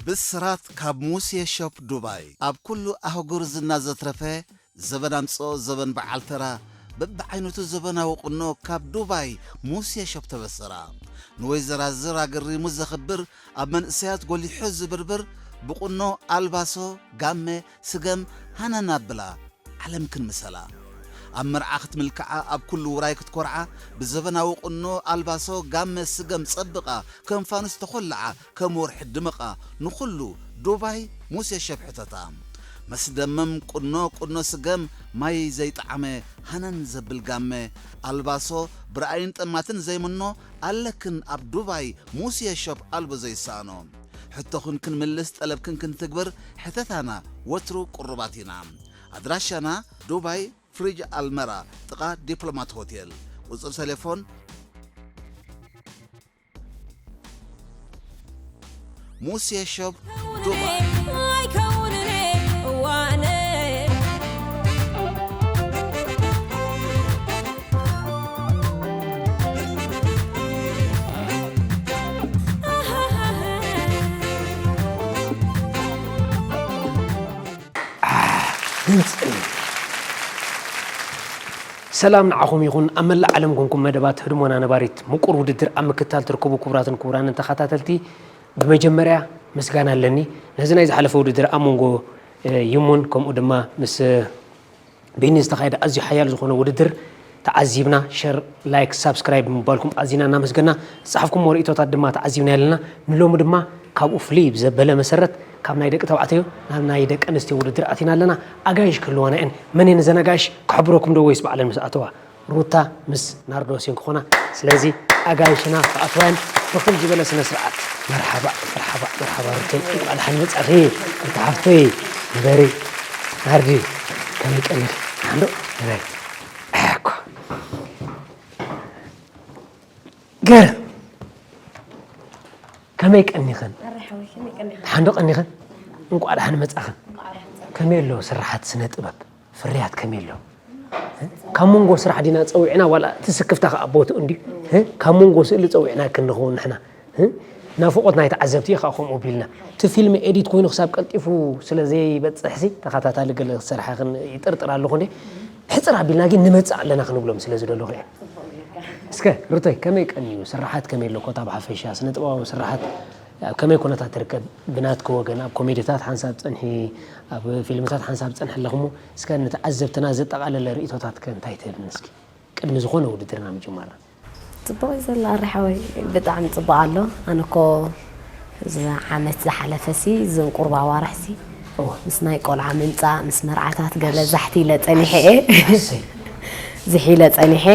ብስራት ካብ ሙሴ ሾፕ ዱባይ። ኣብ ኩሉ ኣህጉር ዝና ዘትረፈ፣ ዘበን ኣምጽኦ ዘበን በዓል ተራ፣ በብዓይነቱ ዘበናዊ ቁኖ ካብ ዱባይ ሙሴ ሾፕ ተበሰራ። ንወይዘራዝር ኣገሪሙ ዘኽብር፣ ኣብ መንእሰያት ጎሊሑ ዝብርብር፣ ብቁኖ ኣልባሶ፣ ጋመ፣ ስገም፣ ሃነን ኣብላ። ዓለምክን ምሰላ። ኣብ መርዓ ክትምልክዓ፣ ኣብ ኩሉ ውራይ ክትኮርዓ፣ ብዘበናዊ ቁኖ ኣልባሶ ጋመ ስገም ጸብቓ፣ ከም ፋኑስ ተኾልዓ፣ ከም ወርሒ ድምቓ፣ ንኹሉ ዱባይ ሙሴ ሸብሕተታ። መስደመም ቁኖ፣ ቁኖ ስገም፣ ማይ ዘይጠዓመ፣ ሃነን ዘብል ጋመ፣ ኣልባሶ ብረኣይን ጠማትን ዘይምኖ፣ ኣለክን ኣብ ዱባይ ሙሴ ሸብ ኣልቦ ዘይሰኣኖ። ሕቶኽን ክንምልስ፣ ጠለብክን ክንትግብር፣ ሕተታና ወትሩ ቅሩባት ኢና። ኣድራሻና ዱባይ ፍሪጅ ኣልመራ ጥቓ ዲፕሎማት ሆቴል። ቁጽሪ ቴሌፎን ሙሴ ሾፕ ዱባይ። ድምፂ። ሰላም ንዓኹም ይኹን። ኣብ መላእ ዓለም ኮንኩም መደባት ህድሞና ነባሪት ምቁር ውድድር ኣብ ምክትታል ትርከቡ ክቡራትን ክቡራንን ተኸታተልቲ፣ ብመጀመርያ ምስጋና ኣለኒ። ነዚ ናይ ዝሓለፈ ውድድር ኣብ መንጎ፣ እ፣ ይሙን ከምኡ ድማ ምስ፣ እ፣ ቢኒ ዝተኻየደ ኣዝዩ ሓያል ዝኾነ ውድድር ተዓዚብና፣ ሸር፣ ላይክ፣ ሳብስክራይብ ብምባልኩም ኣዚና እናመስገና፣ ዝጸሓፍኩምዎ ርእይቶታት ድማ ተዓዚብና ኣለና። ንሎሚ ድማ ካብኡ ፍልይ ብዘበለ መሰረት ካብ ናይ ደቂ ተባዕትዮ ናብ ናይ ደቂ ኣንስትዮ ውድድር ኣቲና ኣለና። ኣጋይሽ ክህልዋና እየን። መን እየን እዘን ኣጋይሽ? ክሕብረኩም ዶ ወይስ ባዕለን ምስ ኣተዋ? ሩታ ምስ ናርዶስ እየን ክኾና። ስለዚ ኣጋይሽና ክኣትዋ እየን ብኽም ዝበለ ስነ ስርዓት። መርሓባ፣ መርሓባ፣ መርሓባ ሩተይ፣ እንኳዕ ደሓን መጻኺ። ሩታ ሓፍተይ፣ ንበሪ። ናርዲ፣ ከመይ ቀኒኺ? ሓንዶ፣ ንበሪ። ኣኮ። ገርም። ከመይ ቀኒኽን? ሓንዶ ቀኒኽን? እንቋዕ ደሓን መጻኽን። ከመይ ኣሎ ስራሓት ስነ ጥበብ? ፍርያት ከመይ ኣሎ? ካብ መንጎ ስራሕ ዲና ጸዊዕና ዋላ እቲ ስክፍታ ከኣ ቦትኡ እንድዩ? ካብ መንጎ ስእሊ ጸዊዕናክን ንኸውን ንሕና? ናፍቖት ናይ ተዓዘብቲ እዩ ከኣ ከምኡ ቢልና። እቲ ፊልም ኤዲት ኮይኑ ክሳብ ቀልጢፉ ስለ ዘይበጽሕሲ ተኸታታሊ ገለ ክሰርሓኽን ይጥርጥር ኣለኹ እንዴ? ሕጽር ኣቢልና ግን ንመጽእ ኣለና ክንብሎም ስለ ዝደለኹ እየ። እስከ ሩተይ ከመይ ቀንዩ? ስርሓት ከመይ ኣሎ ኮታ ብሓፈሻ? ስነ ጥበባዊ ስርሓት ኣብ ከመይ ኩነታት ትርከብ? ብናትኪ ወገን ኣብ ኮሜዲታት ሓንሳብ ጸንሒ፣ ኣብ ፊልምታት ሓንሳብ ጸንሒ ኣለኹ እሞ እስከ ንተዓዘብትና ዘጠቓለለ ርእይቶታትከ እንታይ ትህብኒ እስኪ? ቅድሚ ዝኾነ ውድድርና ምጅማርና። ጽቡቕ እዩ ዘሎ ኣረ ሓወይ ብጣዕሚ ጽቡቕ ኣሎ ኣነ እኮ እዚ ዓመት ዝሓለፈ ሲ እዘን ቁሩብ ኣዋርሕ ሲ እወ። ምስ ናይ ቆልዓ ምምጻእ ምስ መርዓታት ገለ ዛሕቲ ኢለ ጸኒሐ እየ ኣሰይ ዝሕ ኢለ ጸኒሐ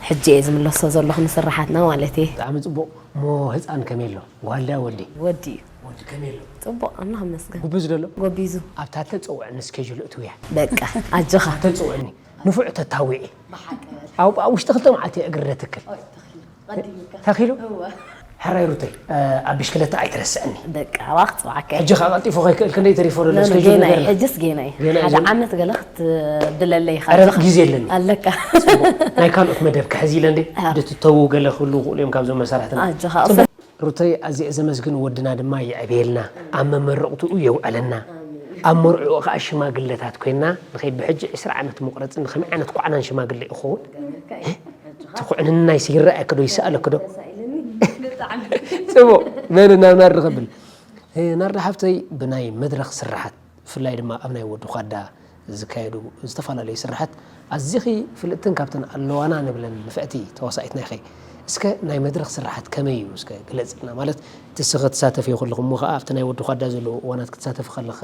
ሕጂ እየ ዝምለሶ ዘለኹ ንስራሓትና ማለት እየ ብጣዕሚ ጽቡቕ እሞ ህፃን ከመይ ኣሎ ጓል ድያ ወዲ ወዲ እዩ ወዲ ከመይ ኣሎ ጽቡቕ ኣምላኽ ይመስገን ጉብዝ ደሎ ጎቢዙ ኣብታ ተፀውዐኒ ስኬጁል እትውያ በቃ ኣጆኻ ተፀውዐኒ ንፉዕ ተታዊዒ ኣብ ኣብ ውሽጢ ክልተ መዓልቲ እየ እግሪ ደትክል ተኺሉ ሕራይ ሩተይ ኣብ ብሽክለታ ኣይትረስዕኒ በቃ ኣባ ክፅዋዓካ ሕጂ ከዓ ቀልጢፎ ከይክእል ክንደይ ተሪፎ ደሎ ኖ፣ ኖ፣ ስኬጁል ጌና እዩ፣ ነገር ሕጅስ ጌና እዩ። ገና እዩ ሓደ ዘሎ። ዓመት ገለ ክትብለለይ ኢኻ ኧረ ኣጆኻ። ግዜ የለኒ ኣለካ። ናይ ካልኦት መደብ ክሕዚ ኢለ እንዴ ኣሃ። ድትተዉ ገለ ክህሉ ይኽእሉ እዮም ካብዞም መሳርሕትና ኣጆኻ። ጽቡቕ። ሩተይ ኣዝየ ዘመስግን ወድና ድማ የዕብየልና ኣብ መመረቕትኡ የውዕለና ኣብ መርዕኡ ከዓ ሽማግለታት ኮይና ንኸይድ ብሕጂ ዕስራ ዓመት ምቑረፅኒ ከመይ ዓይነት ኳዕናን ሽማግለ ይኸውን ትኩዕንናይስ ይረኣየኪ ዶ ይሰኣለኪ ዶ ፅቡቕ በሉ ናብ ናርዲ ከብል ናርዲ ሓፍተይ ብናይ መድረኽ ስራሓት ብፍላይ ድማ ኣብ ናይ ወዲ ኳዳ ዝካየዱ ዝተፈላለዩ ስራሓት ኣዚኺ ፍልጥትን ካብተን ኣለዋና ንብለን ንፍዕቲ ተዋሳኢትና ኢኺ። እስከ ናይ መድረኽ ስራሓት ከመይ እዩ እስከ ግለጽልና ማለት እቲ እስኺ ትሳተፊ ከለኺ እሞ ኸኣ ኣብቲ ናይ ወዲ ኳዳ ዘለዉ እዋናት ክትሳተፊ ከለኺ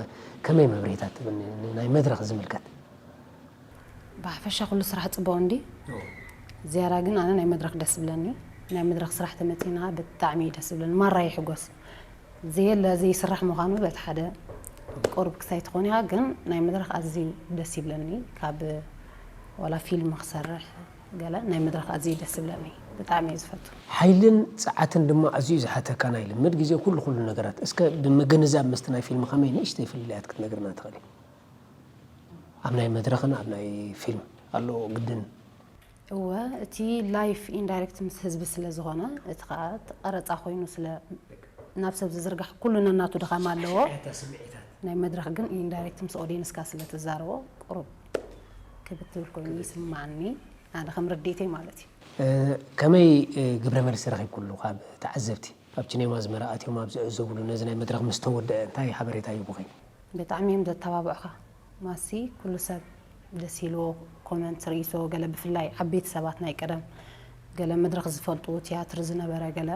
ከመይ መብርሂታት ትህብኒ ንናይ መድረኽ ዝምልከት? ብሓፈሻ ኩሉ ስራሕ ጽቡቕ እንዲ ዝያዳ ግን ኣነ ናይ መድረኽ ደስ ዝብለኒ ናይ መድረኽ ስራሕ ተመጺና ብጣዕሚ እዩ ደስ ዝብለኒ ማራ ይሕጎስ ዘየለ ዘይስራሕ ምዃኑ በቲ ሓደ ቁሩብ ክሳይ ትኾን ኢኻ ግን ናይ መድረኽ ኣዝዩ ደስ ይብለኒ ካብ ዋላ ፊልም ክሰርሕ ገለ ናይ መድረኽ ኣዝዩ ደስ ዝብለኒ ብጣዕሚ እየ ዝፈቱ ሓይልን ጸዓትን ድማ ኣዝዩ ዝሓተካ ናይ ልምድ ግዜ ኩሉ ኩሉ ነገራት እስከ ብምግንዛብ ምስቲ ናይ ፊልም ከመይ ንእሽተይ ፍልልያት ክትነግርና ትኽእሊ? ኣብ ናይ መድረኽን ኣብ ናይ ፊልም ኣሎ ግድን። እወ እቲ live and direct ምስ ህዝቢ ስለ ዝኾነ እቲ ኸኣ እቲ ቀረፃ ኮይኑ ስለ ናብ ሰብ ዝዝርጋሕ ኩሉ ነናቱ ድኻም ኣለዎ። ናይ መድረኽ ግን ኢንዳይሬክት ምስ ኦዲየንስካ ስለ ትዛረቦ ቁሩብ ክብትብል ኮይኑ ይስማዓኒ፣ ኣነ ከም ርድኢተይ ማለት እዩ። ከመይ ግብረ መልሲ ረኺብኩሉ ካብ ተዓዘብቲ? ኣብ ቺኔማ ኣዝመራ ኣትዮም ኣብ ዝዕዘቡሉ ነዚ ናይ መድረኽ ምስ ተወደአ እንታይ ሓበሬታ ሂቡኺ? ብጣዕሚ እዮም ዘተባብዑኻ። ማሲ ኩሉ ሰብ ደስ ኢልዎ ኮመንት ርእይቶ ገለ ብፍላይ ዓበይቲ ሰባት ናይ ቀደም ገለ መድረኽ ዝፈልጡ ቲያትር ዝነበረ ገለ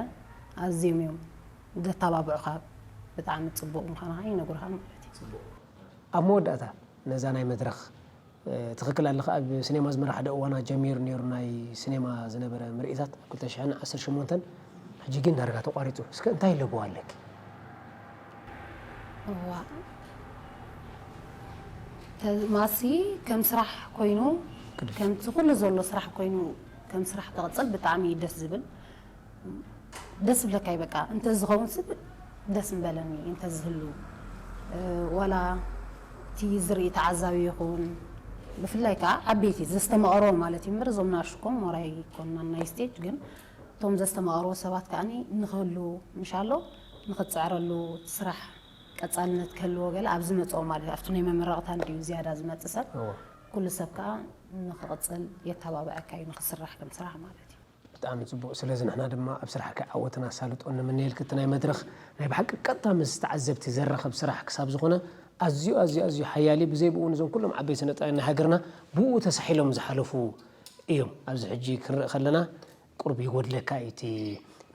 ኣዝዮም እዮም ዘተባብዑኻ። ብጣዕሚ ጽቡቕ ምዃንኻ ይነግሩኻ ማለት እዩ። ኣብ መወዳእታ ነዛ ናይ መድረኽ ትኽክል ኣለኻ። ኣብ ሲኔማ ኣዝመራ ሓደ እዋና ጀሚሩ ነይሩ ናይ ሲኔማ ዝነበረ ምርኢታት ኣብ ክልተ ሽሕን ዓሰርተ ሸሞንተን፣ ሕጂ ግን ዳርጋ ተቋሪጹ። እስከ እንታይ ለበዋ ኣለኪ? እዋ ማሲ ከም ስራሕ ኮይኑ ከምቲ ኩሉ ዘሎ ስራሕ ኮይኑ ከም ስራሕ ተቕጽል ብጣዕሚ እዩ ደስ ዝብል። ደስ ዝብለካ እዩ በቃ። እንተ ዝኸውን ስብ ደስ ምበለኒ እንተ ዝህሉ። ዋላ እቲ ዝርኢ ተዓዛቢ ይኹን ብፍላይ ከዓ ዓበይቲ ዘስተማቕሮ ማለት እዩ እምበር እዞም ናሽኮም ሞራይ ይኮንና ናይ ስቴጅ ግን እቶም ዘስተማቕሮ ሰባት ከዓ ንክህሉ ምሻሎ ንክትፅዕረሉ ስራሕ ቀፃልነት ክህልዎ ገለ ኣብ ዝመፅኦ ማለት ኣብቲ ናይ መመረቕታ እንድዩ ዝያዳ ዝመፅእ ሰብ ኩሉ ሰብ ከዓ ንክቕፅል የተባብዐካ እዩ ንክስራሕ ከም ስራሕ ማለት እዩ። ብጣዕሚ ጽቡቕ። ስለዚ ንሕና ድማ ኣብ ስራሕኪ ዓወትን ኣሳልጦን ንምነየልኪ። እቲ ናይ መድረኽ ናይ ብሓቂ ቀጥታ ምስ ተዓዘብቲ ዘራኽብ ስራሕ ክሳብ ዝኾነ ኣዝዩ ኣዝዩ ኣዝዩ ሓያል እዩ። ብዘይ ብኡ ንዞም ኩሎም ዓበይቲ ስነ ጥበባውያን ናይ ሃገርና ብኡ ተሳሒሎም ዝሓለፉ እዮም። ኣብዚ ሕጂ ክንርኢ ከለና ቁሩብ ይጎድለካ እዩ እቲ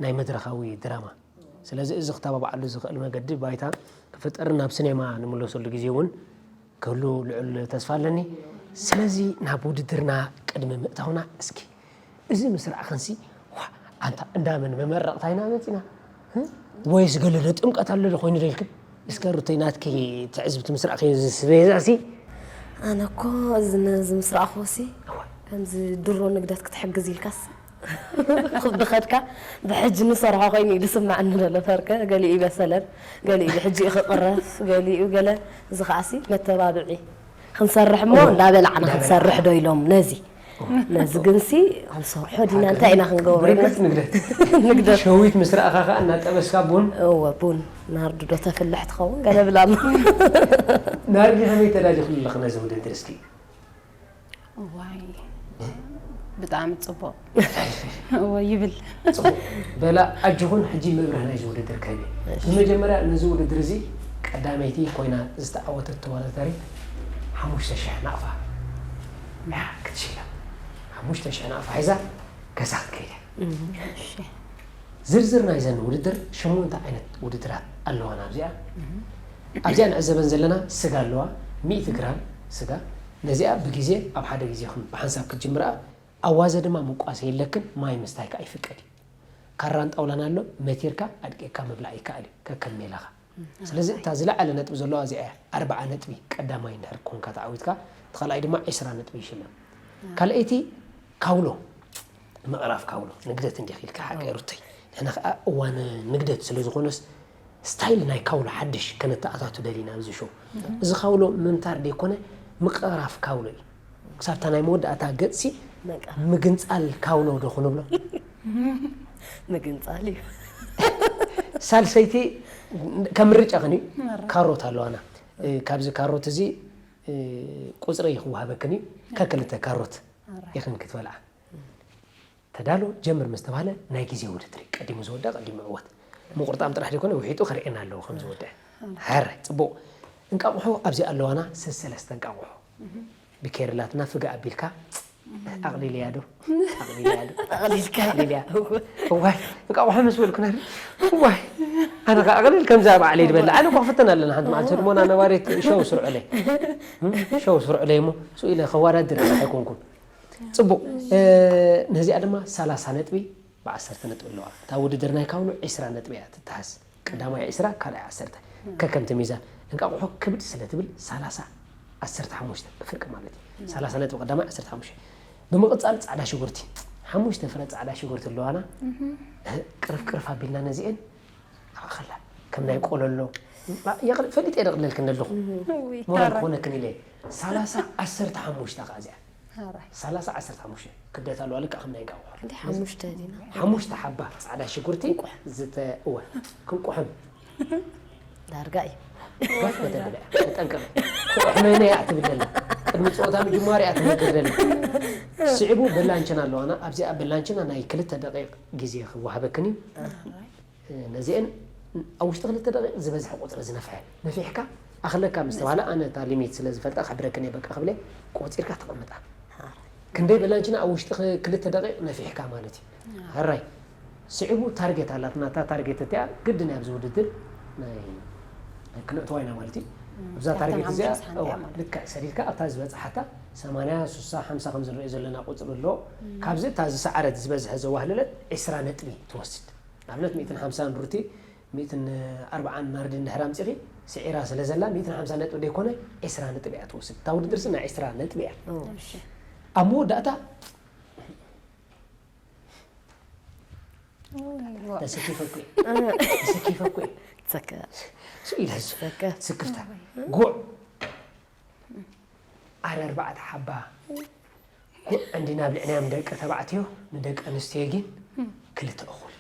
ናይ መድረኻዊ ድራማ። ስለዚ እዚ ክተባብዓሉ ዝኽእል መገዲ ባይታ ክፍጠርን ናብ ስኔማ ንምለሰሉ ግዜ እውን ክህሉ ልዑል ተስፋ ኣለኒ። ስለዚ ናብ ውድድርና ቅድሚ ምእታውና እስኪ እዚ ምስ ረኣኽንሲ ዋእ ኣንታ እንዳመን መመረቕታ ኢና መፂና ወይስ ገለ ዶ ጥምቀት ኣሎ ዶ ኮይኑ ዶ ኢልክን? እስከ ሩተይ ናትኪ ትዕዝብቲ ምስ ረኣኽዮ እዚ ስቤዛሲ ኣነ እኮ እዚ ነዚ ምስ ረኣኽዎሲ ከምዚ ድሮ ንግደት ክትሕግዝ ኢልካስ ብኸድካ ብሕጂ ንሰርሖ ኮይኑ እዩ ዝስማዓኒ ዘሎ ፈርከ ገሊኡ ይበሰለን ገሊኡ ብሕጂ እዩ ክቕረፍ ገሊኡ ገለ እዚ ከዓሲ መተባብዒ ክንሰርሕ እሞ እንዳበላዕና ክንሰርሕ ዶ ኢሎም ነዚ ነዚ ግንሲ ክንሰርሖ ዲና እንታይ ኢና ክንገብሮ ንግደት ንግደት ንግደት ሸዊት ምስ ረኣኻ ከዓ እናጠበስካ ቡን እወ ቡን ናርዲ ዶ ተፍልሕ ትኸውን ገለ ብላማ ናርዲ ከመይ ተዳሊኹ ኣለኽ ነዚ ውድድር እስኪ ዋይ ብጣዕሚ ጽቡቕ እወ ይብል ጽቡቕ በላ ኣጆኹን ሕጂ መብርህ ናይዚ ውድድር ክህብ እየ ንመጀመርያ ነዚ ውድድር እዚ ቀዳመይቲ ኮይና ዝተዓወተት ተወዳዳሪት ሓሙሽተ ሽሕ ናቕፋ ክትሽለም ሓሙሽተ ሽሕ ናቕፋ ሒዛ ገዛ ክትከይድ እያ ዝርዝር ናይዘን ውድድር ሸሞንተ ዓይነት ውድድራት ኣለዋና ኣብዚኣ ኣብዚኣ ንዕዘበን ዘለና ስጋ ኣለዋ ሚእቲ ግራም ስጋ ነዚኣ ብግዜ ኣብ ሓደ ግዜ ብሓንሳብ ክትጅምርኣ ኣዋዘ ድማ ምቋስ የለክን ማይ ምስታይ ከዓ ይፍቀድ እዩ ካራን ጣውላን ኣሎ መቲርካ ኣድቂቕካ ምብላዕ ይከኣል እዩ ከከም ሜላኻ ስለዚ እታ ዝለዓለ ነጥቢ ዘለዋ እዚኣ እያ ኣርብዓ ነጥቢ ቀዳማይ እንድሕር ኮንካ ተዓዊትካ እቲ ካልኣይ ድማ ዕስራ ነጥቢ ይሽለም ካልኣይቲ ካውሎ ምቕራፍ ካውሎ ንግደት እንዲኺ ኢልካ ሓቀይ ሩተይ ንሕና ከዓ እዋን ንግደት ስለ ዝኾነስ ስታይል ናይ ካውሎ ሓድሽ ከነተኣታቱ ደሊና ኣብዚ ሾው እዚ ካውሎ ምምታር ደይኮነ ምቕራፍ ካውሎ እዩ ክሳብታ ናይ መወዳእታ ገፅሲ ምግንፃል ካውሎ ዶ ክንብሎ ምግንፃል እዩ ሳልሰይቲ ከም ምርጫ ከን እዩ ካሮት ኣለዋና ካብዚ ካሮት እዚ ቁፅሪ ክወሃበክን እዩ ከክልተ ካሮት ኢኽን ክትበልዓ ተዳሎ ጀምር ምስ ተባህለ ናይ ግዜ ውድድር እዩ ቀዲሙ ዝወዳ ቀዲሙ ዕወት ምቁርጣም ጥራሕ ደይኮነ ውሒጡ ከርእየና ኣለዎ ከም ዝወድአ ሕረ ፅቡቕ እንቃቑሖ ኣብዚ ኣለዋና ሰሰለስተ እንቃቑሖ ብኬርላትና ፍጋ ኣቢልካ ኣቕሊልያ ዶ ኣቕሊልያ ዶ ኣቕሊልያ እዋይ እንቃቑሖ ምስ በልኩና እዋይ ኣነ ከዓ ኣቕሊል ከምዛ ባዕለይ ዝበላ ኣነ እኳ ክፍተን ኣለና ሓንቲ መዓልቲ ህድሞና ነባሪት ሸው ስርዑለይ ሸው ስርዑለይ እሞ ስኡ ኢለ ከዋዳድር ኣይኮንኩን ፅቡቕ ነዚኣ ድማ ሰላሳ ነጥቢ ብዓሰርተ ነጥቢ ኣለዋ እታ ውድድር ናይ ካውሎ ዒስራ ነጥቢ እያ ትተሃዝ ቀዳማይ ዒስራ ካልኣይ ዓሰርተ ከከምቲ ሚዛን እንቃቑሖ ክብድ ስለ ትብል ሰላሳ ዓሰርተ ሓሙሽተ ብፍርቂ ማለት እዩ ሰላሳ ነጥቢ ቀዳማይ ዓሰርተ ሓሙሽተ ብምቕፃል ፃዕዳ ሽጉርቲ ሓሙሽተ ፍረ ፃዕዳ ሽጉርቲ ኣለዋና ቅርፍ ቅርፍ ኣቢልና ነዚአን ኣኸላ ከም ናይ ቆለሎ ፈሊጠ የደቕለልክን ኣለኹ ሞራል ክኾነክን ኢለ ሰላሳ ዓሰርተ ሓሙሽተ ከዓ እዚኣ ሓራይ። ሰላሳ ዓሰርተ ሓሙሽተ ክብደት ኣለዋ፣ ልክዕ ከም ናይ እንቋቑሖ። እንዲ ሓሙሽተ ዲና ሓሙሽተ ሓባ ፃዕዳ ሽጉርቲ ዝተእወ ክንቁሕም ዳርጋ እዩ። ጋፍ ከተብለ ተጠንቀቕ። ክቁሕመኒ እያ ትብል ዘላ፣ ቅድሚ ፀወታ ምጅማር እያ ትነግር ዘላ። ስዒቡ በላንችና ኣለዋና። ኣብዚኣ በላንችና ናይ ክልተ ደቂቕ ግዜ ክወሃበክን እዩ። ነዚአን ኣብ ውሽጢ ክልተ ደቂቕ ዝበዝሐ ቁፅሪ ዝነፍሐ ነፊሕካ ኣኽለካ ምስ ተባህለ፣ ኣነ እታ ሊሚት ስለ ዝፈልጣ ክሕብረክን እየ በቃ ክብለ፣ ቆፂርካ ተቐምጣ። ክንደይ በላንችና ኣብ ውሽጢ ክ- ክልተ ደቂቕ ነፊሕካ ማለት እዩ። ሕራይ ስዒቡ ታርጌት ኣላትና። እታ ታርጌት እቲኣ ግድን ኣብዚ ውድድር ናይ ክነእትዋ ኢና ማለት እዩ። ኣብዛ ታርጌት እዚኣ ልክዕ ሰዲድካ ኣብታ ዝበፅሓታ ሰማንያ ሱሳ ሓምሳ ከም ዝንሪኦ ዘለና ቁፅሪ ኣሎ። ካብዚ እታ ዝሰዓረት ዝበዝሐ ዘዋህለለት ዒስራ ነጥቢ ትወስድ። ንኣብነት ሚእትን ሓምሳን ሩቲ ሚእትን ኣርብዓን ናርዲ እንድሕር ኣምፂኺ ስዒራ ስለ ዘላ ሚእትን ሓምሳ ነጥቢ ደይኮነ ዒስራ ነጥቢ እያ ትወስድ። እታ ውድድር ስና ዒስራ ነጥቢ እያ። ኣብ መወዳእታ ተሰኪፈኩ እየ። ተሰኪፈኩ እየ። ሰከ ስኡ ኢለ ሰከ ስክፍታ ጉዕ ኣረ ኣርባዕተ ሓባ ጉዕ እንዲ ናብ ልዕናዮም ደቂ ተባዕትዮ ንደቂ ኣንስትዮ ግን ክልተ እኹል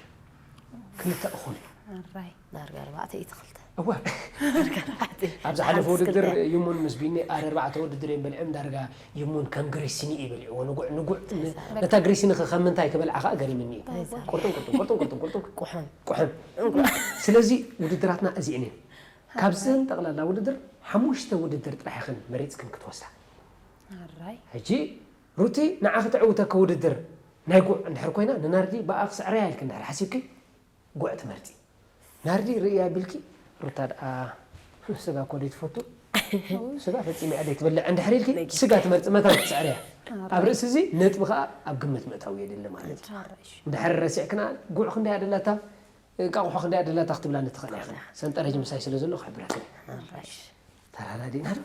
ክልተ እኹል ኣራይ ዳርጋ ኣርባዕተ እዩ ትኽልተ እወ ኣብ ዝሓለፈ ውድድር ይሙን ምስ ቢኒ ኣረ ኣርባዕተ ውድድር እዮም በልዕም ዳርጋ ይሙን ከም ግሪሲኒ እዩ በሊዕዎ ንጉዕ ንጉዕ ነታ ግሪሲኒ ከም ምንታይ ክበልዓ ከዓ ገሪምኒ እዩ ቁርጥም ቁርጥም ቁርጥም ቁርጥም ቁርጥም ቁሕም ቁሕም ስለዚ ውድድራትና እዚአን እየን ካብዘን ጠቕላላ ውድድር ሓሙሽተ ውድድር ጥራሕ ኢኽን መሪፅክን ክትወስዳ ኣራይ ሕጂ ሩቲ ንዓኺ ተዕውተኪ ውድድር ናይ ጉዕ እንድሕር ኮይና ንናርዲ ብኣ ክስዕረያ ኢልኪ እንድሕር ሓሲብኪ ጉዕ ትመርፂ ናርዲ ርእያ ቢልኪ ሩታ ደኣ ስጋ እኮ ደይ ትፈቱ ስጋ ፈፂመ እያ ደይ ትበልዕ እንድሕር ኢልኪ ስጋ ትመርፂ መታን ክትስዕርያ ኣብ ርእሲ እዚ ነጥቢ ከዓ ኣብ ግምት ምእታው የድሊ ማለት እዩ እንድሕር ረሲዕክና ጉዕ ክንደይ ኣደላታ እንቃቑሖ ክንደይ ኣደላታ ክትብላኒ ትኽእላ ኢኽን ሰንጠረጅ ምሳይ ስለ ዘሎ ክሕብረክን ተራዳዲእና ዶ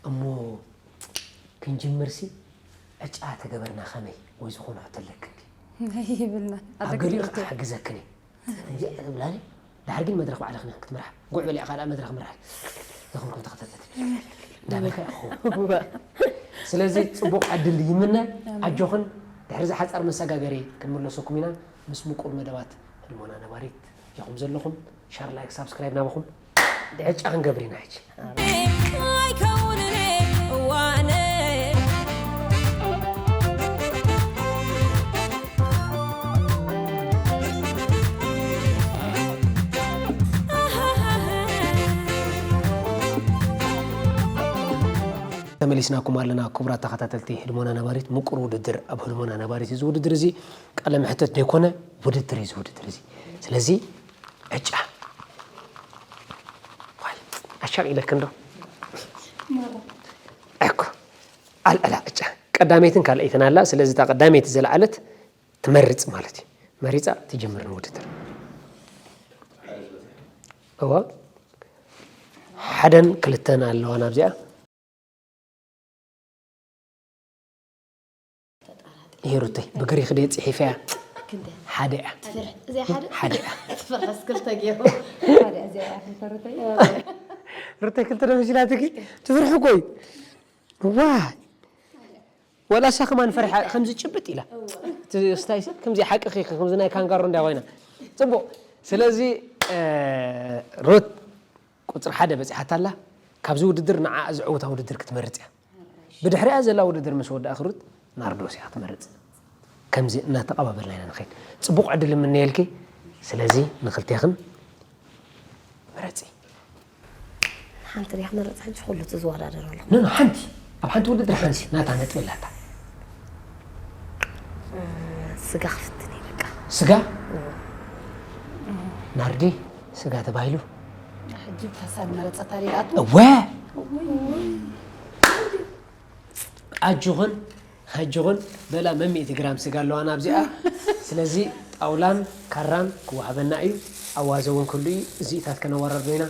እሞ ክንጅምርሲ ዕጫ ተገበርና ከመይ ወይ ዝኾነ ሕቶ ኣለክን ይብልና ኣብ ገሊኡ ክትሓግዘክን እየ ትብላኒ ድሓር ግን መድረክ ባዕልኽን ክትምራሕ ጉዕ በሊዕካ ደኣ መድረክ ምራሕ ዘኹምኩም ተኸታተልቲ እንዳበልካ ኢኹ ስለዚ ፅቡቅ ዕድል ይምነ ኣጆኽን ድሕሪ ዝሓፃር መሰጋገሪ ክንምለሰኩም ኢና ምስ ምቁር መደባት ህልሞና ነባሪት ኢኹም ዘለኹም ሻር ላይክ ሳብስክራይብ ናባኹም ዕጫ ክንገብር ኢና ሕጂ ኣይከውንን እዋነ ተመሊስናኩም ኣለና ክቡራት ተኸታተልቲ ህልሞና ነባሪት ምቁር ውድድር ኣብ ህልሞና ነባሪት እዚ ውድድር እዚ ቃለ መሕተት ዘይኮነ ውድድር እዩ እዚ ውድድር እዚ ስለዚ ዕጫ ዋይ ኣሻቂለክ እንዶ እኮ ኣልዕላ ዕጫ ቀዳመይትን ካልኣይትን ኣላ ስለዚ እታ ቀዳመይቲ ዘለዓለት ትመርፅ ማለት እዩ መሪፃ ትጅምር ንውድድር እዋ ሓደን ክልተን ኣለዋ ናብዚኣ ይሄ ሩተይ ብግሪክ ድየ ፅሒፈያ ሓደ እያ ሓደ እያ ትፍርሕስ ክልተ ገይሩ ሩተይ ክልተ ዶ መሲላትኪ ትፍርሒ እኮ እዩ ዋ ወላ እሳ ከማን ፈሪሓ ከምዚ ጭብጥ ኢላ ስታይ ከምዚ ሓቅኺ ከምዚ ናይ ካንጋሮ እንዳ ኮይና ፅቡቅ ስለዚ ሩት ቁፅሪ ሓደ በፂሓታ ኣላ ካብዚ ውድድር ንዓ ዝዕውታ ውድድር ክትመርፅ እያ ብድሕሪኣ ዘላ ውድድር ምስ ወዳእኺ ሩት ናርዶስ እያ ክትመርፅ ከምዚ እናተቐባበልና ኢና ንኸይድ ፅቡቕ ዕድል እምነየልኪ ስለዚ ንኽልቴኽን ምረፂ ሓንቲ ዲያ ክመርፅ ሕጂ ኩሉ እቲ ዝወዳደረሉ ኖ ሓንቲ ኣብ ሓንቲ ውድድር ሓንቲ ናታ ነጥቢ ኣላታ ስጋ ክፍትን እዩ በቃ ስጋ ናርዲ ስጋ ተባሂሉ ሕጂ ተሳብ መረፀታ ሪኣቱ እወ ኣጆኽን ኣጆኽን በላ መሚእቲ ግራም ስጋ ኣለዋና ኣብዚኣ ስለዚ ጣውላን ካራን ክወሃበና እዩ ኣዋዘ እውን ክህሉ እዩ እዚኢታት ከነወራርዶ ኢና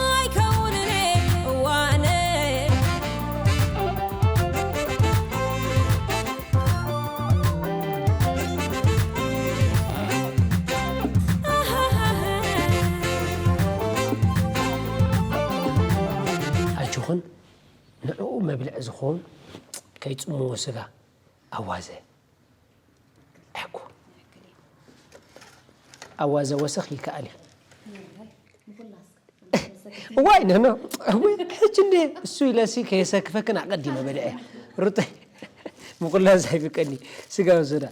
ኣይከውንን እዋነ ኣጆኽን ንዕኡ መብልዒ ዝኸውን ናይ ጽምዎ ስጋ ኣዋዘ። እኮ ኣዋዘ ወሰኽ ይከኣል እዩ። እዋይ፣ ኖ፣ ኖ። እዋይ፣ ሕጂ እንደ እሱ ኢለሲ ከየሰክፈክን ኣቐዲመ በልዐ። ሩተ፣ ምቁላስ ኣይፍቀኒ። ስጋ ወሰዳ።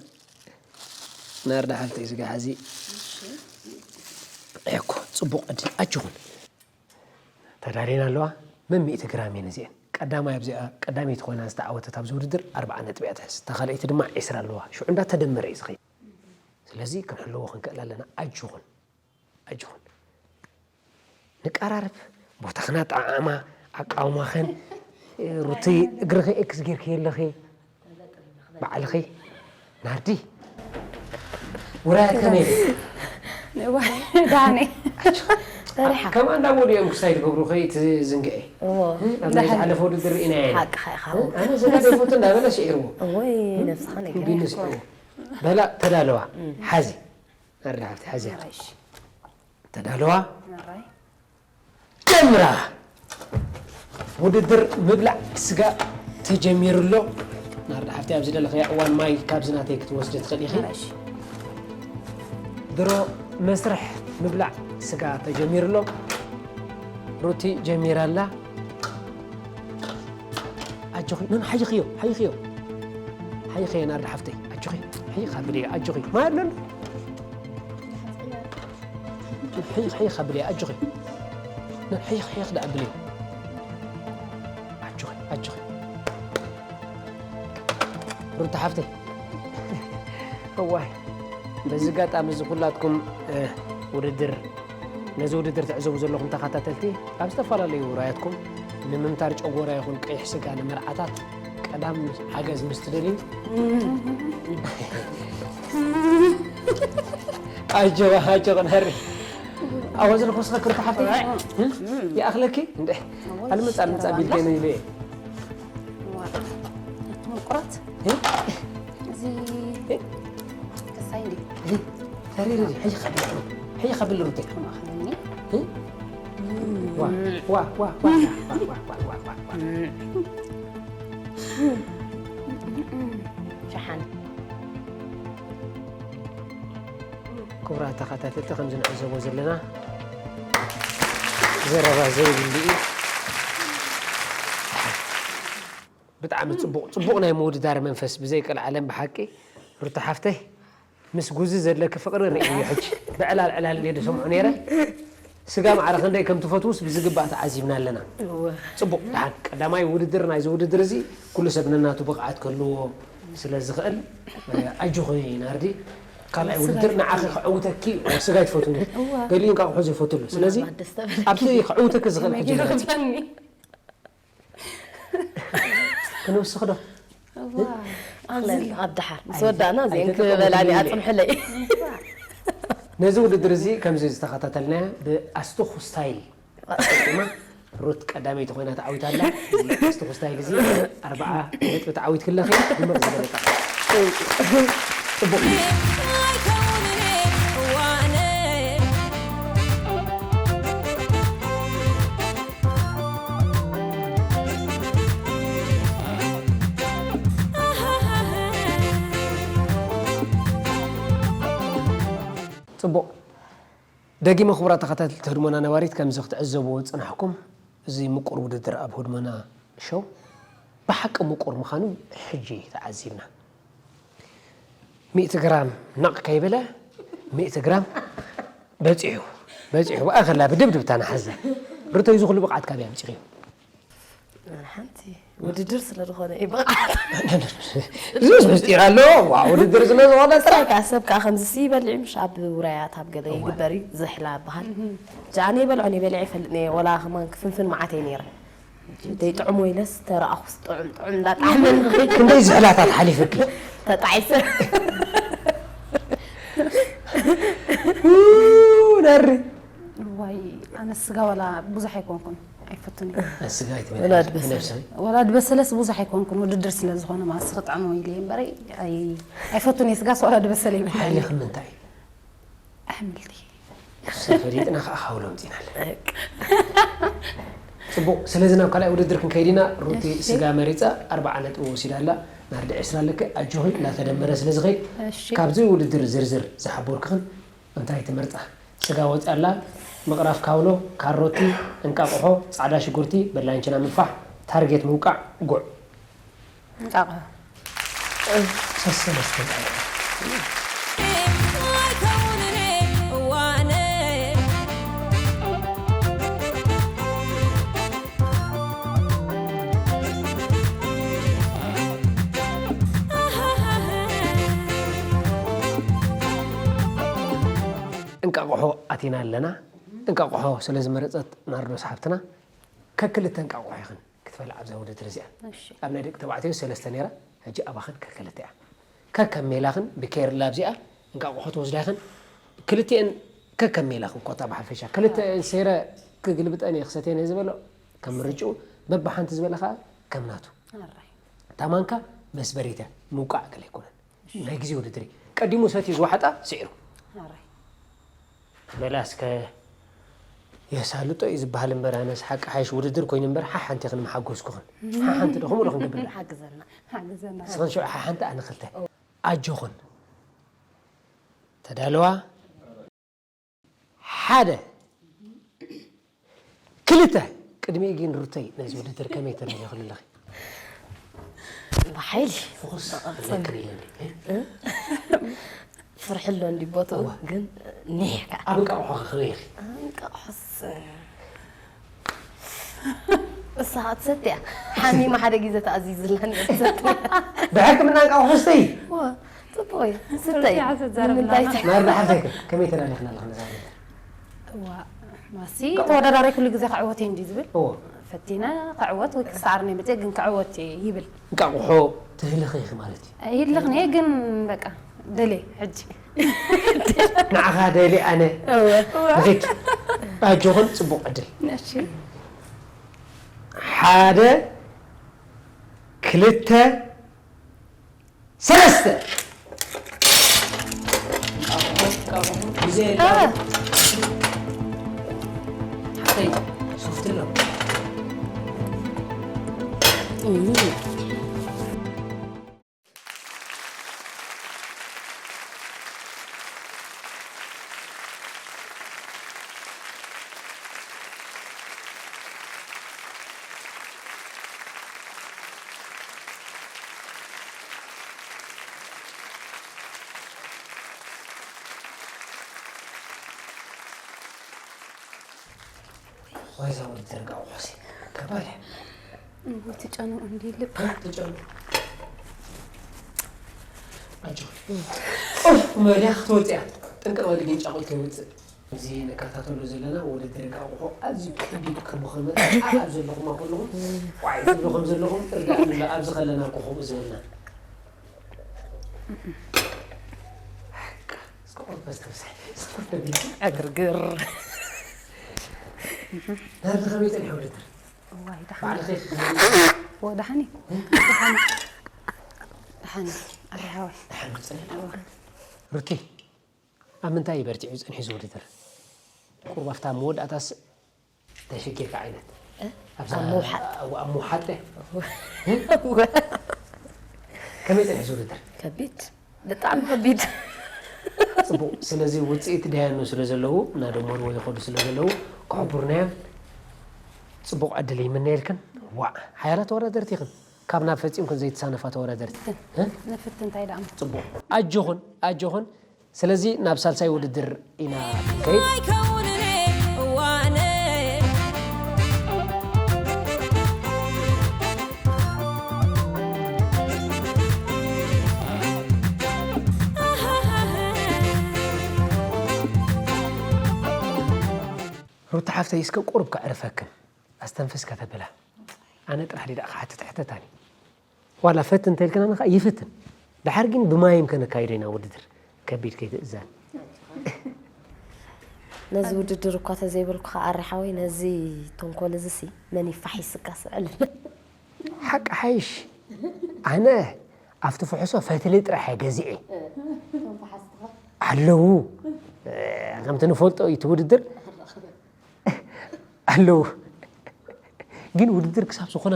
ናርዳ ሓፍተይ፣ ስጋ ሓዚ። እኮ፣ ጽቡቕ ዕድል ኣጆኹን። ተዳልየን ኣለዋ። መን ሚእቲ ግራም እየን እዚአን። ቀዳማይ ኣብዚኣ፣ ቀዳመይቲ ኮይና ዝተዓወተት ኣብዚ ውድድር ኣርብዓ ነጥቢ እያ ትሕዝ። እታ ካልኣይቲ ድማ ዕስራ ኣለዋ። ሽዑ እንዳተደመረ እዩ ዝኸይድ። ስለዚ ክንሕልዎ ክንክእል ኣለና። ኣጆኹን። ኣጆኹን። ንቀራረብ። ቦታኽና ጠዓዕማ፣ ኣቃውማኽን፣ ሩቲ እግርኺ ኤክስ ጌርኪ ኣለኺ። ባዕልኺ። ናርዲ። ውራያት ከመይ? እዋ፣ ዳኒ። ፈሪሓ። ከምኣ እንዳበሉ እዮም ክሳይ ትገብሩ ኸይ ትዝንግዐ። እዎ። ኣብ ናይ ዝሓለፈ ውድድር ርኢና ኢና። ሓቅኻ ኢኻ። ኣነ ዘጋ ዘይፈቱ እንዳበለ ስዒርዎ። እወይ፣ ነብስኻ ነገር ቢኒ ስዒርዎ። በላ ተዳለዋ። ሓዚ። ናርዲ ሓፍቲ ሓዚ። እሺ። ተዳለዋ። ጀምራ! ውድድር ምብላዕ ስጋ ተጀሚሩ ኣሎ። ናርዳ ሓፍቲ፣ ኣብ ዝደለኽያ እዋን ማይ ካብዚ ናተይ ክትወስዲ ትኽእሊ ኢኺ። እሺ። ድሮ መስርሕ ምብላዕ ስጋ ተጀሚሩ ኣሎ። ሩቲ ጀሚራ ኣላ። ኣጆኺ፣ ኖ፣ ኖ፣ ሓይኽዮ፣ ሓይኽዮ። ሓይኽዮ ናርዳ ሓፍተይ፣ ኣጆኺ፣ ሓይኽ ኣብልዮ፣ ኣጆኺ። ማይ ኣሎ እንዶ? ሕይኽ፣ ሕይኽ ኣብልያ፣ ኣጆኺ። ሕይኽ፣ ሕይኽ ደኣ ኣብልዮ። ኣጆኺ፣ ኣጆኺ። ሩታ ሓፍተይ። እዋይ። በዚ ኣጋጣሚ እዚ ኩላትኩም፣ እ፣ ውድድር፣ ነዚ ውድድር ትዕዘቡ ዘለኹም ተኸታተልቲ፣ ኣብ ዝተፈላለዩ ውራያትኩም ንምምታር ጨጎራ ይኹን ቀይሕ ስጋ ንመርዓታት ቀዳም ሓገዝ ምስ ትደልዩ፣ ኣጆ፣ ኣጆ፣ ክንሃሪ። ኣወ፣ እዚ ንኹስኻ ክርታ ሓፍተይ። ይኣኽለኪ? እንደ፣ ኣልምጻ፣ ኣልምጻ ቢልከ ነው ይበ። ምቁራት። እዚ ከሳይ እንዲ። ተሪሪ፣ ሕጂ ኸብል፣ ሕጂ ኸብል ሩቴ። ዋ፣ ዋ፣ ዋ። ሸሓን። ክቡራት ተኸታተልቲ፣ ከምዚ ንዕዘቦ ዘለና ዘረባ ዘይብሉ እዩ። ብጣዕሚ ጽቡቕ፣ ጽቡቕ ናይ ምውድዳር መንፈስ ብዘይ ቀልዓለም ብሓቂ ሩታ ሓፍተይ። ምስ ጉዚ ዘለኪ ፍቕሪ ርእየ ሕጂ። ብዕላል ዕላል እንድየ ዝሰምዖ ነይረ። ስጋ ማዕረ ክንደይ ከም ትፈትውስ ብዝግባእ ተዓዚብና ኣለና። እወ። ጽቡቕ፣ ደሓን። ቀዳማይ ውድድር ናይዚ ውድድር እዚ ኩሉ ሰብ ነናቱ ብቕዓት ክህልዎ ስለ ዝኽእል፣ ኣጆኺ ናርዲ። ካልኣይ ውድድር ንዓኺ ከዕውተኪ፣ ስጋ ኣይትፈትውን ኢኺ። እወ። ገሊኡ እንቃቑሖ ዘይፈቱ ኣሎ። ስለዚ ምናልባት ደስ ተበለኪ። ኣብቲ ከዕውተኪ ዝኽእል ሕጂ ንመርጺ። ክንውስኽ ዶ? እዋ፣ ኣብዚ ኣሎ። ኣብ ደሓር ምስ ወዳእና እዚአን ኣይተጠቀምኩ ክበላኒ ኢለ። ኣጽንሑለይ። ነዚ ውድድር እዚ ከምዚ ዝተኸታተልናዮ ብኣስቱኽ ስታይል ተጠቂማ ሩት ቀዳመይቲ ኮይና ተዓዊታ ኣላ። ኣስቱኽ ስታይል እዚ ኣርብዓ ነጥቢ ተዓዊትኪ ኣለኺ። ድምቕ ዝበለ ጣዕሚ። ጽቡቕ። ጽቡቕ። ደጊመ ክቡራት ተኸታተልቲ ህድሞና ነባሪት፣ ከምዚ ክትዕዘብዎ ዝጸናሕኩም፣ እዚ ምቁር ውድድር ኣብ ህድሞና ሾው ብሓቂ ምቁር ምዃኑ ሕጂ ተዓዚብና። ሚእቲ ግራም ነቕ ከይበለ፣ ሚእቲ ግራም በጺሑ፣ በጺሑ። ብኣኸላ ብድብድብታ ንሓዛ። ሩተይ፣ እዚ ኩሉ ብቕዓት ካበይ ኣምጺእኽዮ? ሓንቲ ውድድር ስለ ዝኾነ እዩ ብቕዓት። እዚስ ምስጢር ኣለዎ። ዋ፣ ውድድር ስለ ዝኾነ ጥራይ። ጥራይ ከኣ ሰብ ከኣ ከምዚ ሲ ይበልዕ እዩ፣ ምሽ ኣብ ውራያት ኣብ ገለ ይግበር እዩ፣ ዝሕላ ይበሃል። ጃ፣ ኣነ ይበልዖ፣ እኔ በሊዐ ይፈልጥ እየ፣ ወላ ከማን ክፍንፍን መዓት እየ ነይረ። ደይ ጥዑም ወይለስ ተረኣኹስ ጥዑም ጥዑም እንዳጣዕመ ንኽእል። ክንደይ ዝሕላታት ሓሊፍኪ? ተጣዒሰ። ኡ፣ ነሪ። ዋይ፣ ኣነ ስጋ ዋላ ብዙሕ ኣይኮንኩን፣ ኣይፈቱን እየ። ስጋ ኣይትበልዒ? ወላ ድበሰለ። ብነብስኺ? ወላ ድበሰለስ ብዙሕ ኣይኮንኩን፣ ውድድር ስለ ዝኾነ ማለት ስጋ ጥዕሙ ኢለ እየ እምበረይ፣ ኣይ-፣ ኣይፈቱን እየ ስጋስ ዋላ ድበሰለ ይብሃል። ሓይልኺ ምንታይ እዩ? ኣሕምልቲ። ሰብ ፈሊጥና ከዓ ካውሎ ኣምፂእናለን። በቃ። ጽቡቕ፣ ስለዚ ናብ ካልኣይ ውድድር ክንከይድ ኢና። ሩቲ እሺ። ስጋ መሪጻ ኣርብዓ ነጥቢ ወሲዳ ኣላ። ናርዲ ዕስራ ኣለኪ፣ ኣጆኺ፣ እናተደመረ ስለ ዝኸይድ፣ እሺ። ካብዚ ውድድር ዝርዝር ዝሓበርክኽን እንታይ ትመርጻ? ስጋ ወጺ ኣላ፣ ምቕራፍ ካውሎ፣ ካሮቲ፣ እንቃቕሖ፣ ጻዕዳ ሽጉርቲ፣ በላይንችና ምንፋሕ፣ ታርጌት ምውቃዕ፣ ጉዕ። እንቃቕሖ። ሰሰለስተ እንቃቕሖ። እንቃቕሖ ኣቲና ኣለና። እንቃቕሖ ስለ ዝመረጸት ናርዶስ ሓብትና፣ ከክልተ እንቃቕሖ ኢኽን ክትበልዓ ኣብዛ ውድድር እዚኣ። እሺ። ኣብ ናይ ደቂ ተባዕትዮ ሰለስተ ነይራ፣ ሕጂ ኣባኽን ከክልተ እያ። ከከም ሜላኽን ብኬርላ ኣብዚኣ እንቃቕሖ ትወስዳ ኢኽን፣ ክልቲኤን ከከም ሜላኽን ኮታ ብሓፈሻ። ክልተ ሰይረ ክግልብጠን እየ ክሰትየን እየ ዝበሎ፣ ከም ምርጭኡ፣ በብሓንቲ ዝበለ ኸኣ ከም ናቱ። ኣራይ። እታ ማንካ መስበሪት እያ፣ ምውቃዕ ገለ ኣይኮነን። ናይ ግዜ ውድድር እዩ። ቀዲሙ ሰትዩ ዝወሓጣ ስዒሩ። ኣራይ። መላስከ የሳልጦ እዩ ዝበሃል እምበር፣ ኣነስ ሓቂ ሓይሽ ውድድር ኮይኑ እምበር፣ ሓሓንቲ ክንመሓጎስኩኽን። ሓሓንቲ ዶ ከምኡ ዶ ክንገብር? ሓግዘና፣ ሓግዘና። ንስኽን ሽዑ ሓሓንቲ ኣነ ክልተ። ኣጆኹን። ተዳለዋ። ሓደ። ክልተ። ቅድሚኡ ግን ሩተይ፣ ነዚ ውድድር ከመይ ትርእዮ ኣለኺ? ብሓይሊ ፍኹስ ክቕጽል ኣለክን ኢለኒ። ፍርሒ ኣሎ እንዲ ቦትኡ፣ እዋ። ግን ኒሕ ከኣ። ኣብ እንቃቕሖ ከ ከመይ ኢኺ? እንቃቕሖስ፣ እሳ ትሰትያ። ሓሚማ ሓደ ግዜ ተኣዚዝላን ትሰትያ። ብሕክምና እንቃቕሖ ስተይ? እዋ፣ ጽቡቕ እዩ። ስተይ። ሩትያ፣ ዘዛርብ ንምንታይ ኣለና። ተ- ናርዳ ሓፍተይ ከ፣ ከመይ ተዳሊኽና ኣለኺ ነዛ ውድድር? እዋ፣ ማሲ ተወዳዳሪ ኩሉ ግዜ ክዕወት እየ እንዲ ዝብል። እዎ። ፈቲነ ክዕወት ወይ ክሰዓር እየ መፅየ፣ ግን ክዕወት እየ ይብል። እንቃቑሖ ትህልኺ ኢኺ ማለት እዩ። ኣይልኽን እየ፣ ግን በቃ ደልየ ሕጂ። ንዓኻ ደልየ ኣነ። እወ። ንኺድ። ኣጆኽን፣ ጽቡቕ ዕድል። እሺ። ሓደ፣ ክልተ፣ ሰለስተ። ግዜ የለን። ሓተይ፣ ሶፍት ኣሎ። ዋይ፣ እዛ ወዲ ተረጋጉ ኾሲ። ከባድ እያ። እም፣ ትጨንቑ እንዲ ልብ። እ፣ ትጨንቑ። ኣጆኺ። ኡፍ፣ መሊያ ክትወጽእ እያ። ጥንቅቕ በሊ ግን ጫቑ ከይወጽእ። እዚ ንከታተሎ ዘለና ውድድር እንቃቑሖ ኣዝዩ ከቢድ ከም ምዃኑ መጠን፣ ኣብ ዘለኹም ከለኹም ዋይ ትብሉ ከም ዘለኹም እርዳእኒ ኣሎ። ኣብዚ ከለና እኮ ከምኡ ዝበልና። እስከ ቁርብ በስተብሳይ፣ እስከ ቁርብ በሊ። ዕግርግር። ናብዚ ከመይ ጸኒሑ ውድድር? እዋይ፣ ደሓን። ባዕልኺ ክትብል? እወ፣ ደሓን እዩ። ደሓን እዩ። ደሓን እዩ። ኣረ፣ ሓወይ። ደሓን ክጸንሕ? እወ። ሩቲ፣ ኣብ ምንታይ እዩ በርቲዑ ጸኒሑ እዚ ውድድር? ቁሩብ ኣብታ መወዳእታስ ተሸጊርካ ዓይነት? እ? ኣብዛ ኣብ ምውሓጥ። ኣብ፣ ኣብ ምውሓጥ? እወ። ከመይ ጸኒሑ እዚ ውድድር? ከቢድ። ብጣዕሚ ከቢድ። ጽቡቕ። ስለዚ ውጽኢት ደያኑ ስለ ዘለዉ፣ እናደመርዎ ይኸዱ ስለ ዘለዉ፣ ክሕብሩና እዮም። ጽቡቕ ዕድል ይምነየልክን። ዋእ፣ ሓያላት ተወዳደርቲ ኢኽን። ካብ ናብ ፈጺምክን ዘይትሳነፋ ተወዳደርቲ። እ? ንፍትን፣ እንታይ ደኣ እሞ። ጽቡቕ። ኣጆኹን፣ ኣጆኹን። ስለዚ ናብ ሳልሳይ ውድድር ኢና ክንከይድ። ኣይከውንን እዋነ። ሩታ ሓፍተይ፣ እስከ ቁሩብ ከዕርፈክን፣ ኣስተንፍስ ከተብላ። ኣነ ጥራሕ ድየ ደኣ ክሓትት ሕተታኒ። ዋላ ፈትን እንተልክናኒ ከኣ ይፍትን። ደሓር ግን ብማይም ከነካይዶ ኢና ውድድር። ከቢድ ከይትእዘን። ነዚ ውድድር እኳ ተዘይበልኩ ከኣ ኣሪ ሓወይ፣ ነዚ ተንኮል እዚ ሲ መን ይፋሒስካ ስዕል። ሓቂ ሓይሽ። ኣነ ኣብቲ ፍሕሶ ፈትሊ ጥራሕ እየ ገዚኤ። ኣለዉ። ከምቲ ንፈልጦ እዩ እቲ ውድድር። ኣለዉ። ግን ውድድር ክሳብ ዝኾነ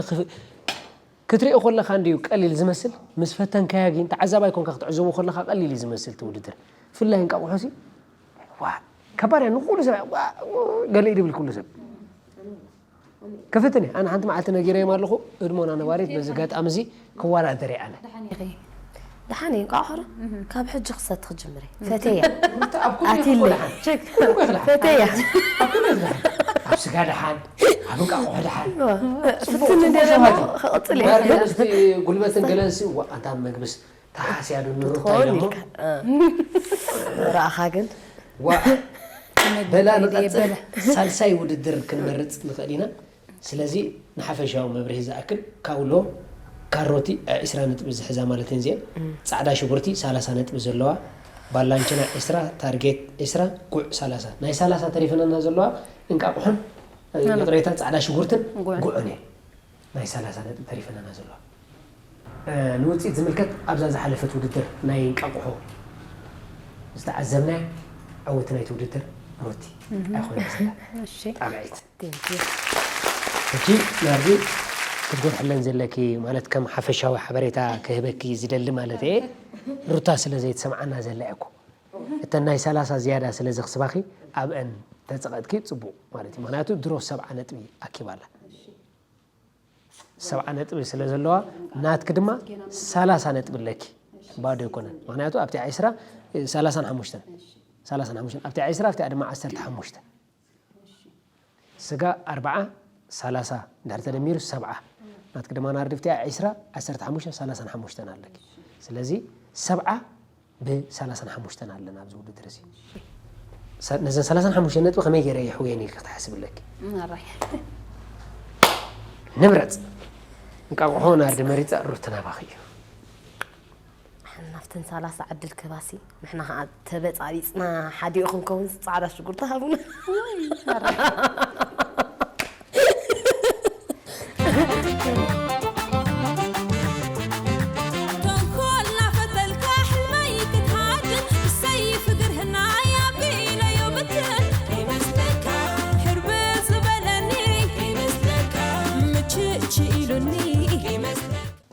ክትሪኦ ከለኻ እንድዩ ቀሊል ዝመስል፣ ምስ ፈተንካያ ግን ተዓዛባይ ኮንካ ክትዕዘቦ ከለኻ ቀሊል እዩ ዝመስል እቲ ውድድር። ብፍላይ እንቃቑሖሲ ዋ ከባድ እያ ንኹሉ ሰብ ገለ እዩ ድብል ኩሉ ሰብ። ክፍትን እየ ኣነ ሓንቲ መዓልቲ ነጊረዮም ኣለኹ። ህድሞና ነባሪት በዚ ጋጣሚ እዚ ክወዳደር እየ ኣነ። ደሓን እዩ እንቋቑሖ ካብ ሕጂ ክሰቲ ክጅምር እየ። ፈተያ ኣቲለይ። ፈተያ ኣብ ስጋ ደሓን ኣብ እንቃቑሖ ደሓን ፍትን እንደ ከቕፅል እየ። ጉልበትን ገለንሲ ኣንታ መግብስ ተሓስያ ዶ ንሩታ ትኸውን ኢሎሞ ኢልካ እ። ረኣኻ ግን ዋ በላ ንቐፅል። ሳልሳይ ውድድር ክንመርፅ ንኽእል ኢና። ስለዚ ንሓፈሻዊ መብርሂ ዝኣክል ካውሎ ካሮቲ ዒስራ ነጥቢ ዝሕዛ ማለት እየን እዚአን። ፃዕዳ ሽጉርቲ ሰላሳ ነጥቢ ዘለዋ፣ ባላንችና ዒስራ፣ ታርጌት ዒስራ፣ ጉዕ ሰላሳ። ናይ ሰላሳ ተሪፈናና ዘለዋ እንቃቑሖን ይቕሬታ ፃዕዳ ሽጉርትን ጉዕን እየን። ናይ ሰላሳ ነጥቢ ተሪፈናና ዘለዋ። ንውፅኢት ዝምልከት ኣብዛ ዝሓለፈት ውድድር ናይ እንቃቑሖ ዝተዓዘብናያ ዕውቲ ናይቲ ውድድር ሩቲ ኣይኮነን ዘላ ጣብዐይት። ሕጂ ናርዲ ክትጎድሕለን ዘለኪ ማለት ከም ሓፈሻዊ ሓበሬታ ክህበኪ ዝደሊ ማለት እየ። ሩታ ስለ ዘይትሰምዓና ዘላ እኮ እተን ናይ ሰላሳ ዝያዳ ስለ ዘኽስባኺ ኣብአን ተፀቐጥኪ ፅቡቕ ማለት እዩ። ምክንያቱ ድሮ ሰብዓ ነጥቢ ኣኪባ ኣላ። ሰብዓ ነጥቢ ስለ ዘለዋ ናትኪ ድማ ሰላሳ ነጥቢ ኣለኪ። ባዶ ኣይኮነን። ምክንያቱ ኣብቲ ዒስራ ሰላሳን ሓሙሽተን ሰላሳን ሓሙሽተን ኣብቲ ዒስራ ኣብቲኣ ድማ ዓሰርተ ሓሙሽተ ስጋ ኣርብዓ ሰላሳ እንድሕር ተደሚሩ ሰብዓ ናትኪ ድማ ናርዲ ኣብቲኣ ዒስራ ዓሰርተ ሓሙሽተ ሰላሳን ሓሙሽተን ኣለኪ። ስለዚ ሰብዓ ብሰላሳን ሓሙሽተን ኣለና ኣብዚ ውድድር እዚ። ነዘን ሰላሳን ሓሙሽተን ነጥቢ ከመይ ገይረ የሕውየን ኢልኪ ክትሓስቢ ኣለኪ። ንምረፅ። እንቃቑሖ ናርዲ መሪፃ ሩቲ ናባኺ እዩ። ናብተን ሰላሳ ዕድል ክህባሲ ንሕና ከዓ ተበፃቢፅና ሓዲኡ ክንከውን ፃዕዳ ሽጉርቲ ሃቡና።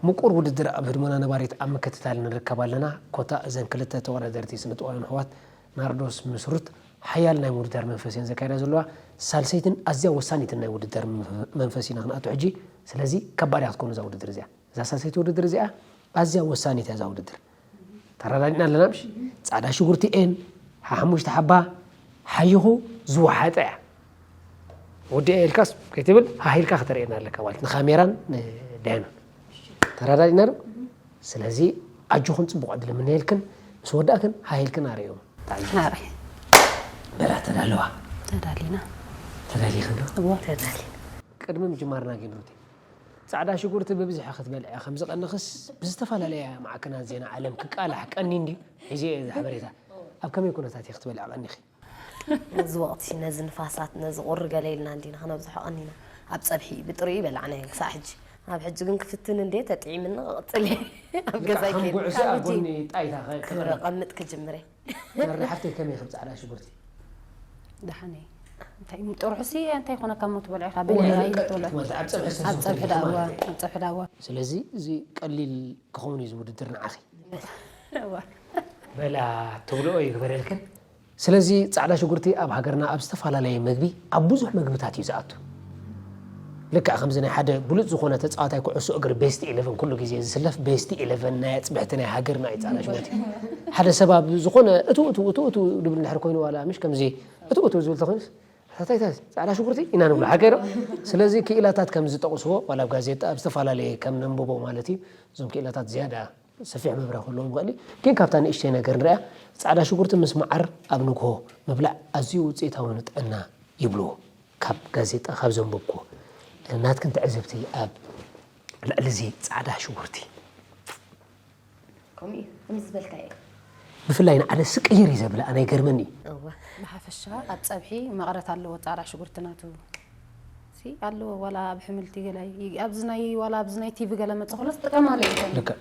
ምቁር ውድድር ኣብ ህድሞና ነባሪት ኣብ ምክትታል ንርከብ ኣለና። ኮታ እዘን ክልተ ተወዳደርቲ ስነ ጥበባውያን ኣሕዋት ናርዶስ ምስ ሩት ሓያል ናይ ምውድዳር መንፈስ እየን ዘካይዳ ዘለዋ። ሳልሰይትን ኣዝያ ወሳኒትን ናይ ውድድር መንፈስ ኢና ክንኣቱ ሕጂ። ስለዚ ከባድ እያ ክትኮን እዛ ውድድር እዚኣ። እዛ ሳልሰይቲ ውድድር እዚኣ ኣዝያ ወሳኒት እያ እዛ ውድድር። ተረዳዲእና ኣለና ምሽ? ፃዕዳ ሽጉርቲ ኤን ሓሙሽተ ሓባ ሓይኹ ዝወሓጠ እያ። ወዲኣ ኢልካስ ከይትብል ሃህ ኢልካ ከተርእየና ኣለካ ማለት ንካሜራን ንዳይናን። ተረዳዲእና ዶ? ስለዚ ኣጆኹን ፅቡቕ ዕድል ምነየልክን ምስ ወዳእክን ሃህ ኢልክን ኣርእዮም። በላ ተዳለዋ። ተዳሊና። ተዳሊኽን ዶ? እዎ። ተዳሊ ቅድሚ ምጅማርና ግን ሩቲ ፃዕዳ ሽጉርቲ ብብዝሒ ክትበልዕያ ከም ዝቐንኽስ ብዝተፈላለያ ማዕከናት ዜና ዓለም ክቃላሕ ቀኒ እንድዩ ሒዘ እየ እዚ ሓበሬታ ኣብ ከመይ ኩነታት እየ ክትበልዕ ቀኒኺ ነዚ ወቕቲ ነዚ ንፋሳት ነዚ ቁሪ ገለ ኢልና እንዲና ከነብዝሖ ቀኒና ኣብ ፀብሒ ብጥሪኡ ይበላዕናዮ ክሳዕ ሕጂ ኣብ ሕጂ ግን ክፍትን እንዴ ተጥዒምኒ ክቕፅል እየ ኣብ ገዛይ ከም ከይድ ጉዕዞ ኣብ ጎኒ ጣይታ ክቕረብ ክቐምጥ ክጅምረ መሪ ሓፍተይ ከመይ ከም ፃዕዳ ሽጉርቲ ደሓን እየ። እንታይ ጥርሑሲ እንታይ ኮነ ካብ ሞት በልዕኻ እወ፣ በልዕ ቀጥታ ኣይትበልዕ ማለት ኣብ ፀብሒ ኣብ ፀብሒ ዝተዘርግሐ ዳዋ ማለት እዩ። ኣብ ፀብሒ ዳዋ ስለዚ እዚ ቀሊል ክኸውን እዩ ዝውድድር ንዓኺ እዋ። በላ ትብልኦ ይግበረልክን። ስለዚ ፃዕዳ ሽጉርቲ ኣብ ሃገርና ኣብ ዝተፈላለየ መግቢ ኣብ ብዙሕ መግብታት እዩ ዝኣቱ። ልክዕ ከምዚ ናይ ሓደ ብሉፅ ዝኾነ ተፃዋታይ ኩዕሶ እግሪ ቤስት ኢለቨን ኩሉ ግዜ ዝስለፍ ቤስት ኢለቨን ናይ ኣፅብሕቲ ናይ ሃገርና እዩ ፃዕዳ ሽጉርቲ። ሓደ ሰብ ኣብ ዝኾነ እቱ እቱ እቱ እቱ ድብል እንድሕር ኮይኑ ዋላ ምሽ ከምዚ እቱ እቱ ዝብል ተኾይኑስ ታታይ ታይ ፃዕዳ ሽጉርቲ ኢና ንብሎ ሓቀይ ዶ? ስለዚ ክኢላታት ከም ዝጠቕስዎ ዋላ ኣብ ጋዜጣ ኣብ ዝተፈላለየ ከም ነንብቦ ማለት እዩ እዞም ክኢላታት ዝያዳ ሰፊሕ መብርሂ ክህልዎም ይኽእል እዩ። ግን ካብታ ንእሽተይ ነገር ንሪኣ፣ ፃዕዳ ሽጉርቲ ምስ መዓር ኣብ ንግሆ ምብላዕ ኣዝዩ ውፅኢታዊ ንጥዕና ይብልዎ። ካብ ጋዜጣ ካብ ዘንበብኩዎ። ናትክን ትዕዝብቲ ኣብ ልዕሊ እዚ ፃዕዳ ሽጉርቲ? ከምኡ እዩ ከምዚ ዝበልካዮ ብፍላይ ንዓነ ስቅይር እዩ ዘብል ኣነ ይገርመኒ እዩ። እወ ብሓፈሻ ኣብ ፀብሒ መቐረት ኣለዎ ፃዕዳ ሽጉርቲ ናቱ ሲ ኣለዎ ዋላ ኣብ ሕምልቲ ገለ ይ- ኣብዚ ናይ ዋላ ኣብዚ ናይ ቲቪ ገለ መፀ ከሎ ትጥቀማሉ እዮም ልክዕ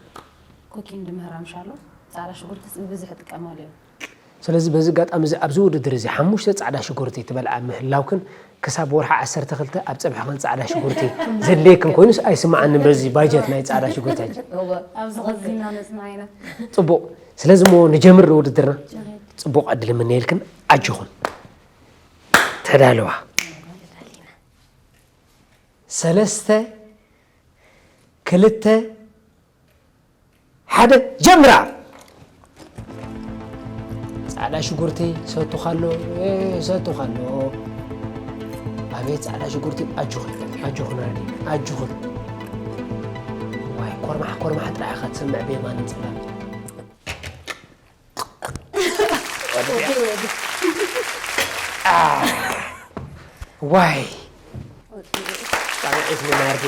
ኩኪንግ ምህራም ሻሎ ፃዕዳ ሽጉርቲ ብብዝሒ ይጥቀማሉ እዮም ስለዚ በዚ ኣጋጣሚ እዚ ኣብዚ ውድድር እዚ ሓሙሽተ ጻዕዳ ሽጉርቲ ትበልዓ ምህላውክን ክሳብ ወርሒ ዓሰርተ ክልተ ኣብ ጸብሕኽን ጻዕዳ ሽጉርቲ ዘድልየክን ኮይኑስ ኣይስምዓንን በዚ ባጀት ናይ ጻዕዳ ሽጉርቲ ሕጂ። እወ፣ ኣብዚ ኸዚና ነጽና ኢና። ጽቡቕ። ስለዚ እሞ ንጀምር ውድድርና። ጽቡቕ ዕድል እምነየልክን ኣጆኹን። ተዳለዋ። ሰለስተ፣ ክልተ፣ ሓደ፣ ጀምራ። ጻዕዳ ሽጉርቲ ሰቱ ካሎ፣ እ፣ ሰቱ ካሎ። ኣቤት ጻዕዳ ሽጉርቲ፣ ኣጆኹን፣ ኣጆኹን ኣዲ፣ ኣጆኹን። ዋይ፣ ኮርማሕ፣ ኮርማሕ ጥራይ ኢኻ ትሰምዕ ብየማንን ጸጋምን። አ፣ ዋይ። ጻንዒት ንናርዲ።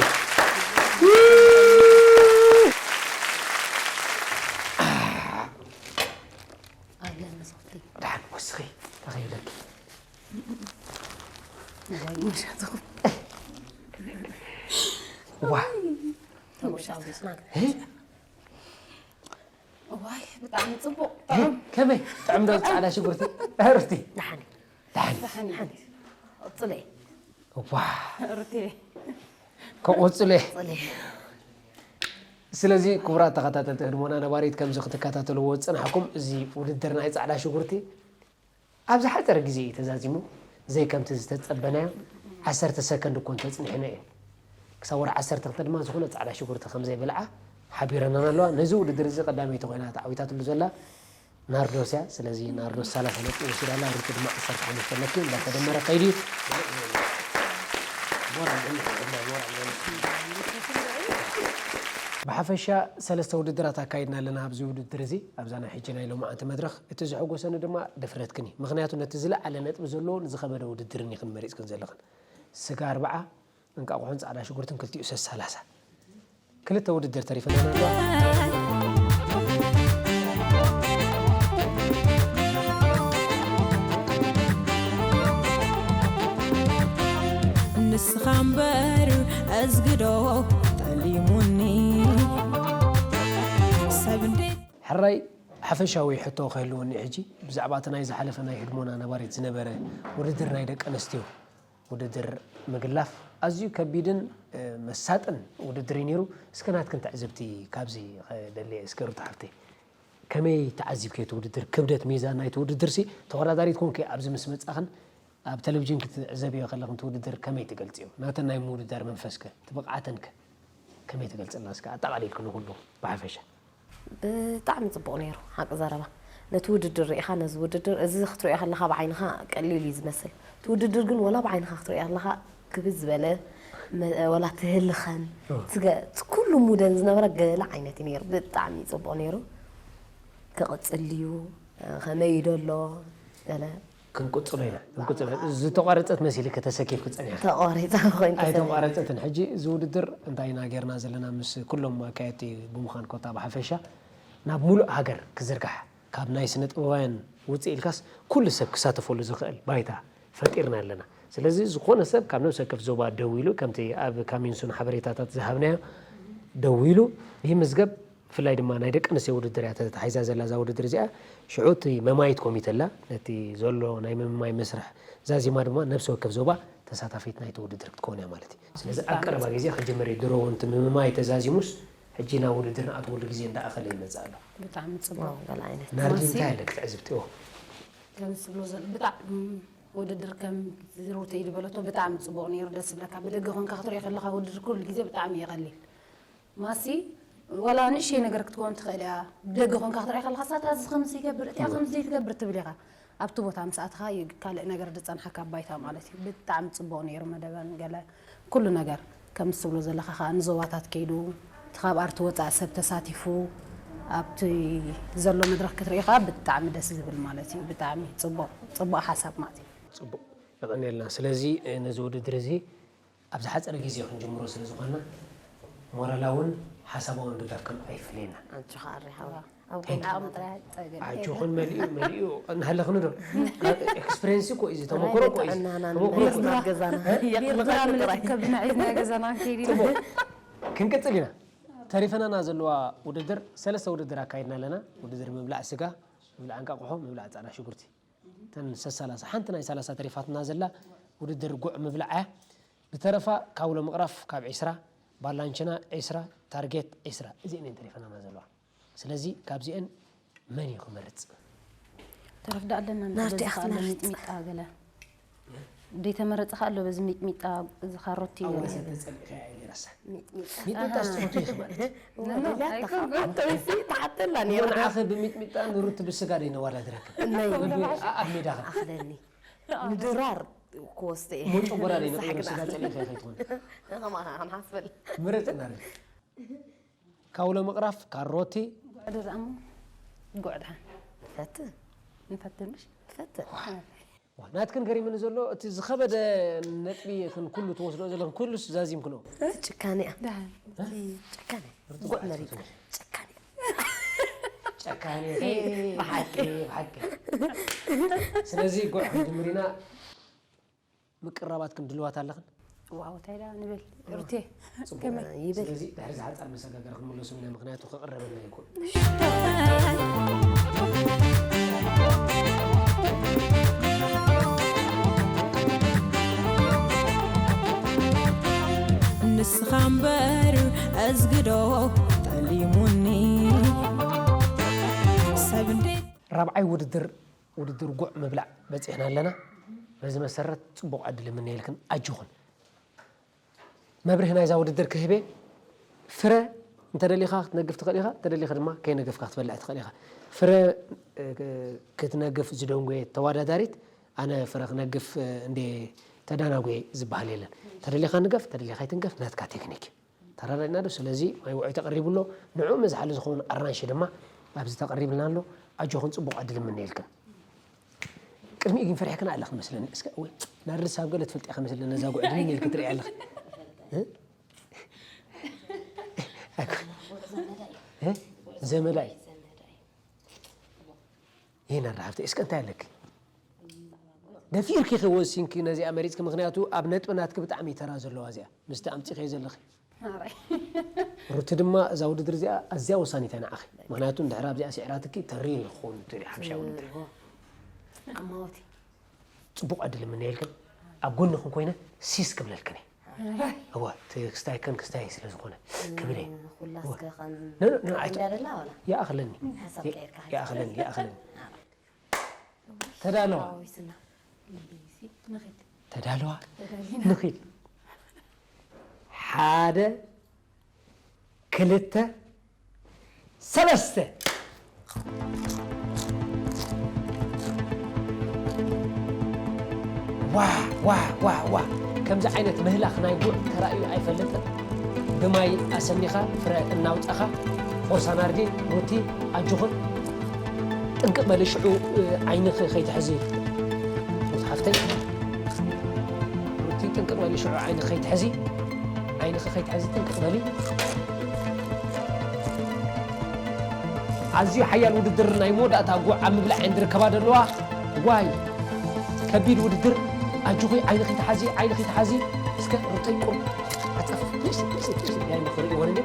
ደሓን ወስኺ፣ እንታይ ይብለኪ? ዋ። እ? እዋይ፣ ብጣዕሚ ጽቡቕ። እ? ከመይ? ጥዑም ዶ ጻዕዳ ሽጉርቲ? ሩቲ? ደሓን እዩ። ደሓን እዩ። ደሓን እዩ። ቀጽለይ። ዋ። ሩቲ። ከቐጽሎ እየ። ቀጽለይ። ስለዚ ክቡራት ተኸታተልቲ ህድሞና ነባሪት ከምዚ ክትከታተልዎ ዝጸናሕኩም እዚ ውድድር ናይ ጻዕዳ ሽጉርቲ ኣብ ዝሓጸረ ግዜ እዩ ተዛዚሙ፣ ዘይከምቲ ዝተጸበናዮ ዓሰርተ ሰከንድ እኮ እንተጽኒሕና እዩ። ክሳብ ወርሒ ዓሰርተ ክልተ ድማ ዝኾነ ጻዕዳ ሽጉርቲ ከም ዘይበልዓ ሓቢረናና ኣለዋ። ነዚ ውድድር እዚ ቀዳመይቲ ኮይና ተዓዊታትሉ ዘላ ናርዶስ እያ። ስለዚ ናርዶስ ሰላሳ ነጥቢ ወሲዳ ኣላ፣ ሩቲ ድማ ዓሰርተ ሓሙሽተ ኣለኪ። እንዳተደመረ ከይዱ እዩ። ብሓፈሻ ሰለስተ ውድድራት ኣካይድና ኣለና ኣብዚ ውድድር እዚ። ኣብዛ ናይ ሕጂ ናይ ሎማዓንቲ መድረኽ እቲ ዘሐጎሰኒ ድማ ድፍረትክን እዩ። ምኽንያቱ ነቲ ዝለዓለ ነጥቢ ዘለዎን ዝኸበደ ውድድርን ኢኽን መሪጽክን ዘለኽን። ስጋ ኣርብዓ፣ እንቃቑሖን ጻዕዳ ሽጉርትን ክልቲኡ ሰሰላሳ። ክልተ ውድድር ተሪፈናና ኣለዋ። ንስኻ እምበር እዝግዶ ጠሊሙኒ ሰብ እንዴት ሕራይ ሓፈሻዊ ሕቶ ክህልወኒ ሕጂ ብዛዕባ እቲ ናይ ዝሓለፈ ናይ ህድሞና ነባሪት ዝነበረ ውድድር ናይ ደቂ ኣንስትዮ ውድድር ምግላፍ ኣዝዩ ከቢድን፣ እ፣ መሳጥን ውድድር እዩ ነይሩ። እስከ ናትክን ትዕዝብቲ ካብዚ ከደልየ እስከ ሩታ ሓፍተይ። ከመይ ተዓዚብክዮ እቲ ውድድር? ክብደት ሚዛን ናይቲ ውድድርሲ ተወዳዳሪት ኮንኪ ኣብዚ ምስ መጻኽን ኣብ ቴሌቪዥን ክትዕዘብዮ ከለኽን እቲ ውድድር ከመይ ትገልጽዮ? ናተን ናይ ምውድዳር መንፈስከ፣ እቲ ብቕዓተንከ ከመይ ትገልጽልና እስከ ኣጠቓሊልኪ ንኹሉ ብሓፈሻ? ብጣዕሚ ጽቡቕ ነይሩ፣ ሓቂ ዘረባ። ነቲ ውድድር ርኢኻ፣ ነዚ ውድድር፣ እዚ ክትሪኦ ከለኻ ብዓይንኻ ቀሊል እዩ ዝመስል። እቲ ውድድር ግን ወላ ብዓይንኻ ክትሪኦ ከለኻ ክብድ ዝበለ፣ መ-፣ ወላ እቲ ህልኸን፣ እወ። እቲ ገ-፣ እቲ ኩሉ ሙደን ዝነበረ ገለ ዓይነት እዩ ነይሩ። ብጣዕሚ ጽቡቕ ነይሩ። ክቕጽል ድዩ? ከመይ እዩ ደሎ? ገለ ክንቅጽሎ ኢና። ክንቅጽሎ። ዝተቋረጸት መሲልኪ ተሰኪፍኪ ጸኒሕኪ። ተቋሪጸ ኮይኑ ተሰሚዑ። ኣይተቋረጸትን። ሕጂ እዚ ውድድር እንታይ ኢና ጌርና ዘለና ምስ ኩሎም ኣካየድቲ ብምዃን ኮታ ብሓፈሻ ናብ ሙሉእ ሃገር ክዝርጋሕ፣ ካብ ናይ ስነ ጥበባውያን ውጽእ ኢልካስ ኩሉ ሰብ ክሳተፈሉ ዝኽእል ባይታ ፈጢርና ኣለና። ስለዚ ዝኾነ ሰብ ካብ ነብሰ ወከፍ ዞባ ደዊሉ፣ ከምቲ ኣብ ካሚንሱን ሓበሬታታት ዝሃብናዮ፣ ደዊሉ ይምዝገብ። ብፍላይ ድማ ናይ ደቂ ኣንስትዮ ውድድር እያ ተታሒዛ ዘላ እዛ ውድድር እዚኣ። ሽዑ እቲ መማይት ኮሚተ ኣላ፣ ነቲ ዘሎ ናይ ምምማይ መስርሕ ዛዚማ ድማ ነብሰ ወከፍ ዞባ ተሳታፊት ናይቲ ውድድር ክትከውን እያ ማለት እዩ። ስለዚ ኣብ ቀረባ ግዜ ክጅመር እዩ። ድሮ እውን እቲ ምምማይ ተዛዚሙስ ሕጂ ናብ ውድድር ንኣትወሉ ግዜ እንዳኣኸለ ይመጽእ ኣሎ። ብጣዕሚ ጽቡቕ። ዋው፣ ገለ ዓይነት። ናርዲ፣ ማሲ እንታይ ኣለክ ትዕዝብቲ? ኦ። ከም ዝብሎ ዘሎ ብጣዕሚ ውድድር ከም ሩተይ ዝበለቶ ብጣዕሚ ጽቡቕ ነይሩ፣ ደስ ዝብለካ። ብደገ ኮንካ ክትሪኦ ከለኻ ውድድር ኩሉ ግዜ ብጣዕሚ እዩ ቀሊል። ማሲ ዋላ ንእሽተይ ነገር ክትከውን ትኽእል እያ። ብደገ ኮንካ ክትሪኣ ከለኻ፣ "ሳታ እዚ ከምዚ ይገብር፣ እቲኣ ከምዚ ትገብር" ትብል ኢኻ። ኣብቲ ቦታ ምስ ኣተኻ እዩ ካልእ ነገር ዝጸንሓካ ኣብ ባይታ ማለት እዩ። ብጣዕሚ ጽቡቕ ነይሩ መደበን ገለ ኩሉ ነገር። ከም ትብሎ ዘለኻ ከኣ ንዞባታት ከይዱ፣ እቲ ካብ ኣርቲ ወጻኢ ሰብ ተሳቲፉ፣ ኣብቲ ዘሎ መድረኽ ክትርኢ ከኣ ብጣዕሚ ደስ ዝብል ማለት እዩ። ብጣዕሚ ጽቡቕ፣ ጽቡቕ ሓሳብ ማለት እዩ። ጽቡቕ፣ የቐንየልና። ስለዚ፣ እ፣ ነዚ ውድድር እዚ ኣብ ዝሓጸረ ግዜ ክንጅምሮ ስለ ዝኾንና፣ ሞራላውን ሓሳባውን ድጋፍኩም ኣይፍለየና። ኣጆኻ ኣሪ ሓወይ። ኣብ ጎንኻ ዓቕሚ ኣለና። ጥራይ ኣይትጸገም። ኣጆኹን መሊኡ፣ መሊኡ እናሃለኽኒ ዶ? ካብ ኤክስፒሪየንስ እኮ እዩ፣ ተመክሮ እኮ እዩ። ጥዕናና ተመክሮ እኮ እዩ። ንገዛና። ቢራ የቕንየልና ምልእቲ ጥራይ። ከብድና ሒዝና ገዛና ክንከይድ ኢና። ጽቡቕ። ክንቅጽል ኢና። ተሪፈናና ዘለዋ ውድድር፣ ሰለስተ ውድድር ኣካይድና ኣለና። ውድድር ምብላዕ ስጋ፣ ምብላዕ እንቃቑሖ፣ ምብላዕ ጻዕዳ ሽጉርቲ። እተን ሰሰላሳ፣ ሓንቲ ናይ ሰላሳ ተሪፋትና ዘላ ውድድር ጉዕ ምብላዕ እያ። ብተረፋ ካውሎ ምቕራፍ ካብ ዒስራ፣ ባላንችና ዒስራ፣ ታርጌት ዒስራ። እዚኤን እየን ተሪፈናና ዘለዋ። ስለዚ ካብዚኤን መን እዩ ክመርጽ? ተረፍ ዳ ኣለና ናብቲ በዚ ኣኽቲ ከኣለ ናብቲ ሚጥሚጣ ገለ ደይተመረጸ ከ ኣሎ በዚ ሚጥሚጣ እዚ ካሮት እዩ ኣወሰ ተጸሊኸ እያ ገይራሳ። ሚጥሚጣ ስትፈቱ ኢኺ ማለት እዩ። ተሓተላ እሞ ንዓኺ ብሚጥሚጣ ንሩቲ ብስጋ ደይ ነዋዳድረክ። ኣብ ሜዳኻ ኣኽለኒ ንድራር ክወስደ እየ ሞጭ ጎራ ደይ ነቕይሩ ስጋ ጸሊኸ ከይትኾን። ከማኻ ክንሓስበል ምረጽ እናረ ካውሎ ምቕራፍ ካሮቲ ጉዕ ድኣ እሞ ጉዕ ድሓን ፈትን ንፈትንሽ ፈትን ዋ፣ ናትክን ገሪምኒ ዘሎ እቲ ዝኸበደ ነጥቢ ክን ኩሉ ትወስዶ ዘለኽን ኩሉስ ዛዚምክንኦ ጭካኔ እያ ድሓን ጭካኔ ጉዕ መሪጽ ጭካኔ ጨካኒ ብሓቂ ብሓቂ ስለዚ ጉዕ ክንጅምር ኢና ምቅራባትክን ድልዋት ኣለኽን ዋው እንታይ ዳ ንብል ሩቴ ጽቡቅ ከመይ ይብል ስለዚ ድሕሪ ዝሓጻር መሰጋገር ክንምለሱ ኢና ምክንያቱ ክቅረበና ይኩን ንስኻ እምበር እዝግዶ ጠሊሙኒ ሰብ እንዴት ራብዓይ ውድድር ውድድር ጉዕ ምብላዕ በጺሕና ኣለና በዚ መሰረት ጽቡቕ ዕድል የምነየልክን ኣጆኽን መብርሂ ናይዛ ውድድር ክህቤ ፍረ እንተደሊኻ ክትነግፍ ትኽእል ኢኻ እንተደሊኻ ድማ ከይነገፍካ ክትበልዕ ትኽእል ኢኻ ፍረ ክትነግፍ ዝደንጎየት ተወዳዳሪት ኣነ ፍረ ክነግፍ እንዴ ተዳናጉየ ዝበሃል የለን ተደሊኻ ንገፍ ተደሊኻ ይትንገፍ ናትካ ቴክኒክ ተረዳእና ዶ ስለዚ ማይ ውዑይ ተቐሪቡ ኣሎ ንዑ መዝሓሊ ዝኸውን ኣራንሺ ድማ ኣብዚ ተቐሪብልና ኣሎ ኣጆኹን ፅቡቕ ዕድል እምነየልክን ቅድሚኡ ግን ፈሪሕክን ኣለኽን መስለኒ እስከ ወይ ናርድስ ኣብ ገለ ትፈልጢ ኢኻ መስለኒ ነዛ ጉዕድን ኢልክ ትርኢ ኣለኽ ዘመዳይ ይህን ኣረ ሃብተ እስከ እንታይ ኣለኪ ደፊርኪ ከወሲንኪ ነዚኣ መሪፅኪ ምክንያቱ ኣብ ነጥቢ ናትኪ ብጣዕሚ ተራ ዘለዋ እዚኣ ምስቲ ኣምፂኸዮ ዘለኺ ሩቲ ድማ እዛ ውድድር እዚኣ ኣዝያ ወሳኒት እያ ንዓኺ ምክንያቱ እንድሕር ኣብዚኣ ስዕራትኪ ተሪር ይኸውን ትሪ ሓምሻይ ውድድር ኣማወቲ ፅቡቕ ዕድል የምነየልክን ኣብ ጎንኽን ኮይነ ሲስ ክብለልክን እየ እዋ ክስታይ ከን ክስታይ ስለ ዝኾነ ክብል እየ ኩላስከ ከም ኖ፣ ኖ፣ ኖ፣ ኣይተ- እንዳደላ ዋላ ይኣኽለኒ ሓሳብ ቀይርካ ይኣኽለኒ ይኣኽለኒ ተዳለዋ ተዳለዋ ንኺድ ሓደ ክልተ ሰለስተ ዋ ዋ ዋ ዋ ከምዚ ዓይነት ምህላኽ ናይ ጉዕ ተራእዩ ኣይፈልጥን ብማይ ኣሰኒኻ ፍረ እናውፃኻ ቦርሳ ናርዲ ሩቲ ኣጆኽን ጥንቅቕ በሊ ሽዑ ዓይንኺ ከይትሕዚ ሩት ሓፍተይ ሩቲ ጥንቅቕ በሊ ሽዑ ዓይንኺ ከይትሕዚ ዓይንኺ ከይትሕዚ ጥንቅቕ በሊ ኣዝዩ ሓያል ውድድር ናይ መወዳእታ ጉዕ ኣብ ምብላዕ እየን ዝርከባ ዘለዋ ዋይ ከቢድ ውድድር ኣጆኺ ዓይንኺ ተሓዚ ዓይንኺ ተሓዚ እስከ ሩተይ ቁም ዓጸፍ ፕሊስ ፕሊስ ፕሊስ ያይ ምኽሪ ይወርድ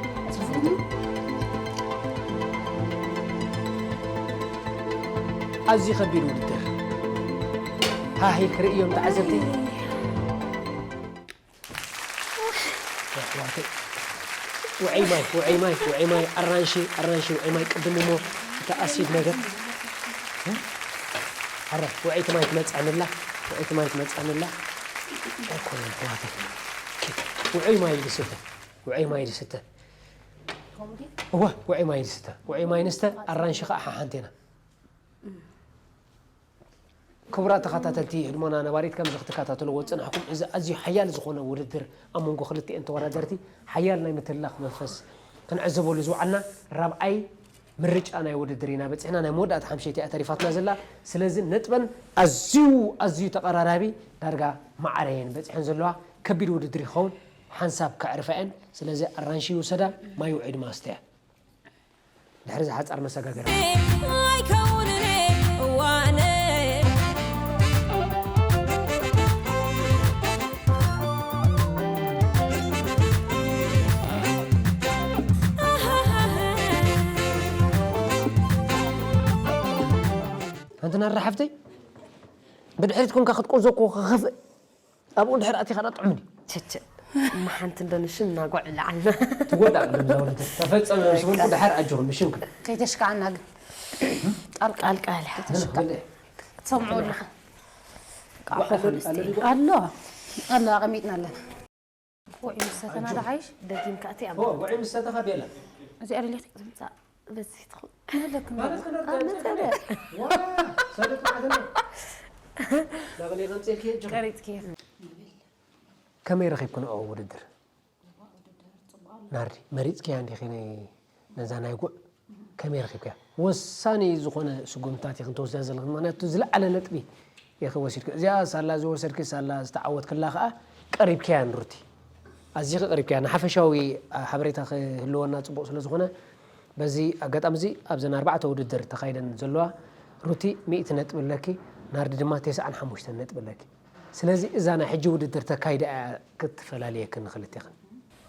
ኣዝዩ ከቢድ ውድድር ሃሂል ክርእዮም ተዓዘብቲ ኣሕዋተይ ውዐይ ማይ ውዐይ ማይ ውዐይ ማይ ኣራንሺ ኣራንሺ ውዐይ ማይ ቅድም እሞ እቲ ኣሲድ ነገር ኣረ ውዐይቲ ማይ ትመፅዕንላ ውዐይቲ ማይ ትመፅዕንላ ኣይኮነን ኣሕዋተይ ውዐይ ማይ ዝስተ ውዐይ ማይ ዝስተ እወ ውዐይ ማይ ዝስተ ውዐይ ማይ ንስተ ኣራንሺ ከዓ ሓሓንቴና ክቡራት ተኸታተልቲ ህድሞና ነባሪት ከምዚ ክትከታተልዎ ዝፅናሕኩም እዚ ኣዝዩ ሓያል ዝኾነ ውድድር ኣብ መንጎ ክልቲኤን ተወዳደርቲ ሓያል ናይ ምትላኽ መንፈስ ክንዕዘበሉ ዝወዓልና ራብዓይ ምርጫ ናይ ውድድር ኢና በፂሕና ናይ መወዳእታ ሓምሸይቲ እያ ተሪፋትና ዘላ ስለዚ ነጥበን ኣዝዩ ኣዝዩ ተቐራራቢ ዳርጋ ማዕረ እየን በፂሐን ዘለዋ ከቢድ ውድድር ይኸውን ሓንሳብ ከዕርፋ እየን ስለዚ ኣራንሺ ይውሰዳ ማይ ውዑይ ድማ ኣስተያ ድሕሪ ዝሓጻር መሰጋገሪ ኣይከውንን እዋነ ዝናራ ሓፍተይ፣ ብድሕሪት ኮንካ ክትቆዞ እኮ ክኸፍእ። ኣብኡ እንድሕር ኣቲኻ ዳ ጥዑም ድዩ? ቸቸ። እማ ሓንቲ እንዶ ንሽም እናጓዕ ለዓልና። ትጎዳእ ቅድም እዛ ውድድር። ተፈጸመ ምስ በልኩ ደሓር ኣጆኹም ንሽምክም። ከይተሽካዓና ግን። ጣልቃ ጣልቃ ኣለ። ተሽካ። ትሰምዑ ኣለኹም። ኣሎ። ኣሎ ኣቐሚጥና ኣለና። ውዒ ምስ ሰተና ዶ ሓይሽ? ደጊምካ እቲ ኣብ ኦ፣ ውዒ ምስ ሰተኻ ቤላ። እዚኣ ደሊኺ? ትምጻእ በዚ ትኹን። ኣለክ ማለት ክንርዳ መጸለ። ዋ፣ ሰለጥ ማለት ነው። ላበለ ከምጽኤልኪ እጅ። ቀሪጽኪ። ከመይ ረኺብክንኦ ውድድር? ናርዲ፣ መሪጽክያ እንዲኺ ናይ ነዛ ናይ ጉዕ ከመይ ረኺብክያ? ወሳኒ ዝኾነ ስጉምታት ኢኽን ተወስዳ ዘለኽን፣ ምኽንያቱ ዝለዓለ ነጥቢ ኢኺ ወሲድኪ። እዚኣ ሳላ ዝወሰድኪ፣ ሳላ ዝተዓወትክላ ኸኣ ቀሪብክያ ንሩቲ። ኣዚኺ ቀሪብክያ። ንሓፈሻዊ ሓበሬታ ክህልወና ጽቡቕ ስለ ዝኾነ፣ በዚ ኣጋጣሚ እዚ ኣብዘን ኣርባዕተ ውድድር ተኻይደን ዘለዋ ሩቲ ሚእቲ ነጥቢ ኣለኪ፣ ናርዲ ድማ ተስዓን ሓሙሽተን ነጥቢ ኣለኪ። ስለዚ እዛ ናይ ሕጂ ውድድር ተካይዳ እያ ክትፈላልየክን ንኽልቴኽን።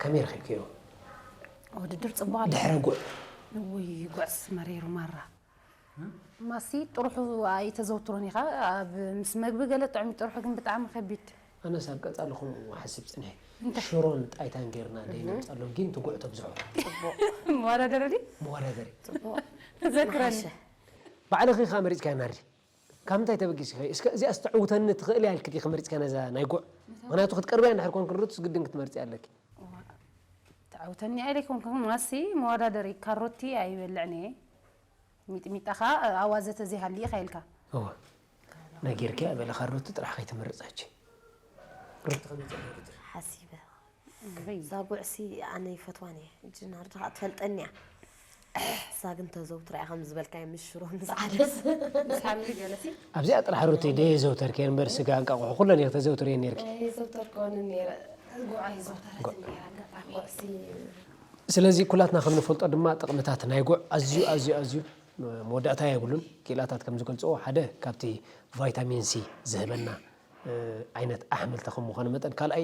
ከመይ ረኺብክዮ? ውድድር ጽቡቕ ኣሎ። ድሕረ ጉዕ። ውይ ጉዕስ መሪሩ ማራ። ማሲ ጥርሑ ኣይተዘውትሮን ኢኻ ኣብ ምስ መግቢ ገለ ጥዑም ጥርሑ ግን ብጣዕሚ ከቢድ። ኣነስ ኣብ ቀጻሊ ከምኡ ሓስብ ጽንሐ። ሽሮን ጣይታን ጌርና ደይ ነምጻሎም ግን ትጉዕ ተብዝሖ። መወዳደሪ ድዩ? መወዳደሪ። ዘክረኒ። ባዕልኺ ኢኻ መሪጽካያ ናርዲ። ካብ ምንታይ ተበጊስኺ? እስከ እዚኣስ ተዕውተኒ ትኽእሊ እያ ኢልኪ ዲኺ መሪጽክያ ነዛ ናይ ጉዕ? ምኽንያቱ ክትቀርብያ እንድሕር ኮንክን ሩትስ ግድን ክትመርጽያ ኣለኪ። ተዕውተኒ እያ ኢለ ኣይኮንኩን፣ ማሲ መወዳደሪ ካሮቲ ኣይበልዕን እየ። ሚጥሚጣ ኸኣ ኣዋዘ ተዘይሃልዩ ኢኻ ኢልካ። እወ። ነጊርክያ በለ ካሮቲ ጥራሕ ከይትመርጽ ሕጂ። ሩቲ ከመይ ትርኢ ውድድር? ሓሲበ። እዛ ጉዕሲ ኣነ ይፈትዋን እየ። ሕጂ ናርዲ ኸኣ ትፈልጠኒ እያ። እሳ ግን ተዘውትራ እያ ከም ዝበልካዮ ምስ ሽሮ ምስ ዓደስ። ምስ ሓምሊ ገለሲ። ኣብዚኣ ጥራሕ ሩቲ ደየዘውተርክየን እምበር ስጋ እንቃቑሖ ኩለን እየ ተዘውትርየን ነይርኪ። የዘውተርክወንን ነይረ። ጉዕ ኣይዘውተረትን ነይረ። ኣጋጣሚ ጉዕሲ ስለዚ ኩላትና ከም ንፈልጦ ድማ ጥቕምታት ናይ ጉዕ ኣዝዩ ኣዝዩ ኣዝዩ መወዳእታ የብሉን። ክኢላታት ከም ዝገልጽዎ ሓደ ካብቲ ቫይታሚን ሲ ዝህበና ዓይነት ኣሕምልቲ ከም ምዃኑ መጠን ካልኣይ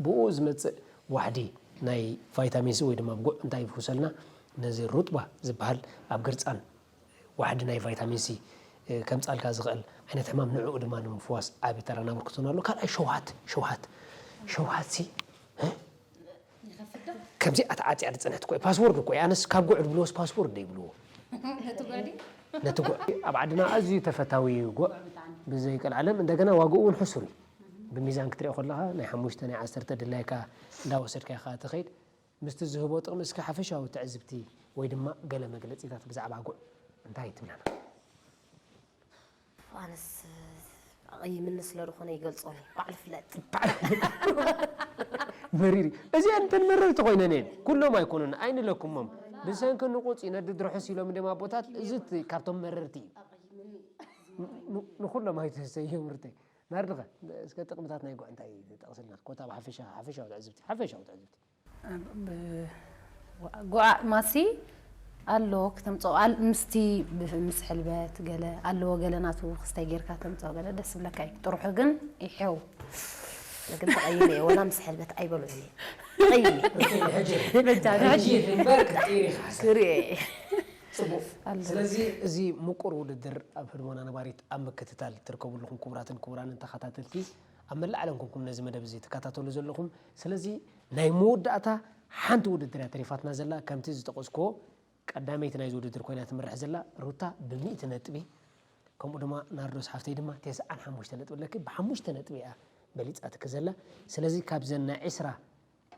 ብኡ ዝመጽእ ዋሕዲ ናይ ቫይታሚን ሲ ወይ ድማ ጉዕ እንታይ ይፍውሰልና ነዚ ሩጥባ ዝበሃል ኣብ ግርጻን ዋሕዲ ናይ ቫይታሚን ሲ ከምጻልካ ዝኽእል ዓይነት ሕማም ንዕኡ ድማ ንምፍዋስ ዓቢ ተራ እናበርክቶ ኣሎ። ካልኣይ ሸውሃት ሸውሃት ሸውሃት ሲ ከምዚኣ ተዓጽያ ዝጸንሐት እኮ ፓስወርድ እኮ ኣነስ ካብ ጉዕ ድብልዎስ ፓስወርድ ይብልዎ። ነቲ ጉዕ ኣብ ዓድና ኣዝዩ ተፈታዊ ጉዕ ብዘይ ቀልዓለም እንደገና ዋግኡ እውን ሕሱር እዩ። ብሚዛን ክትሪኦ ከለኻ ናይ ሓሙሽተ ናይ ዓሰርተ ድላይካ እንዳወሰድካ ኢኻ ትኸይድ። ምስቲ ዝህቦ ጥቕሚ እስከ ሓፈሻዊ ትዕዝብቲ ወይ ድማ ገለ መግለጺታት ብዛዕባ ጉዕ እንታይ ትብለና? ኣነስ ኣቐይምኒ ስለ ዝኾነ ይገልጾኒ ባዕሉ ፍለጥ። መሪር እዩ። እዚኣን እንተን መረርቲ ኮይነን እየን ኩሎም ኣይኮኑን ኣይንለኩሞም ብሰንኪ ንቑጽ ይነድድ ርሑስ ኢሎም እንዲም ኣቦታት እዚ እቲ ካብቶም መረርቲ እዩ። ን- ንኩሎም ኣይትህሰዮም ርተይ ናርድኸ እስከ ጥቕምታት ናይ ጉዕ እንታይ ጠቕስልና ኮታ ብሓፈሻ ሓፈሻዊ ትዕዝብቲ ሓፈሻዊ ትዕዝብቲ ጉዓእ ማሲ ኣሎ ክተምፅኦ ኣል- ምስቲ ብ- ምስ ሕልበት ገለ ኣለዎ ገለ ናቱ ክስታይ ጌርካ ተምፅኦ ገለ ደስ ብለካ እዩ ጥርሑ ግን ይሕው ግን ተቐይመ እየ ወላ ምስ ሕልበት ኣይበልዑን እየ ተቐይመ በጃ ንሕጂ ክሪኦ እየ ስለዚ እዚ ምቁር ውድድር ኣብ ህድሞና ነባሪት ኣብ ምክትታል ትርከቡ ኣለኹም ክቡራትን ክቡራንን ተኸታተልቲ ኣብ መላእ ዓለም ኮንኩም ነዚ መደብ እዚ ትከታተሉ ዘለኹም ስለዚ ናይ መወዳእታ ሓንቲ ውድድር እያ ተሪፋትና ዘላ ከምቲ ዝጠቐስክዎ ቀዳመይቲ ናይዚ ውድድር ኮይና ትምራሕ ዘላ ሩታ ብሚእቲ ነጥቢ ከምኡ ድማ ናርዶስ ሓፍተይ ድማ ተስዓን ሓሙሽተ ነጥቢ ኣለኪ ብሓሙሽተ ነጥቢ እያ በሊፃትኪ ዘላ ስለዚ ካብዘን ናይ ዕስራ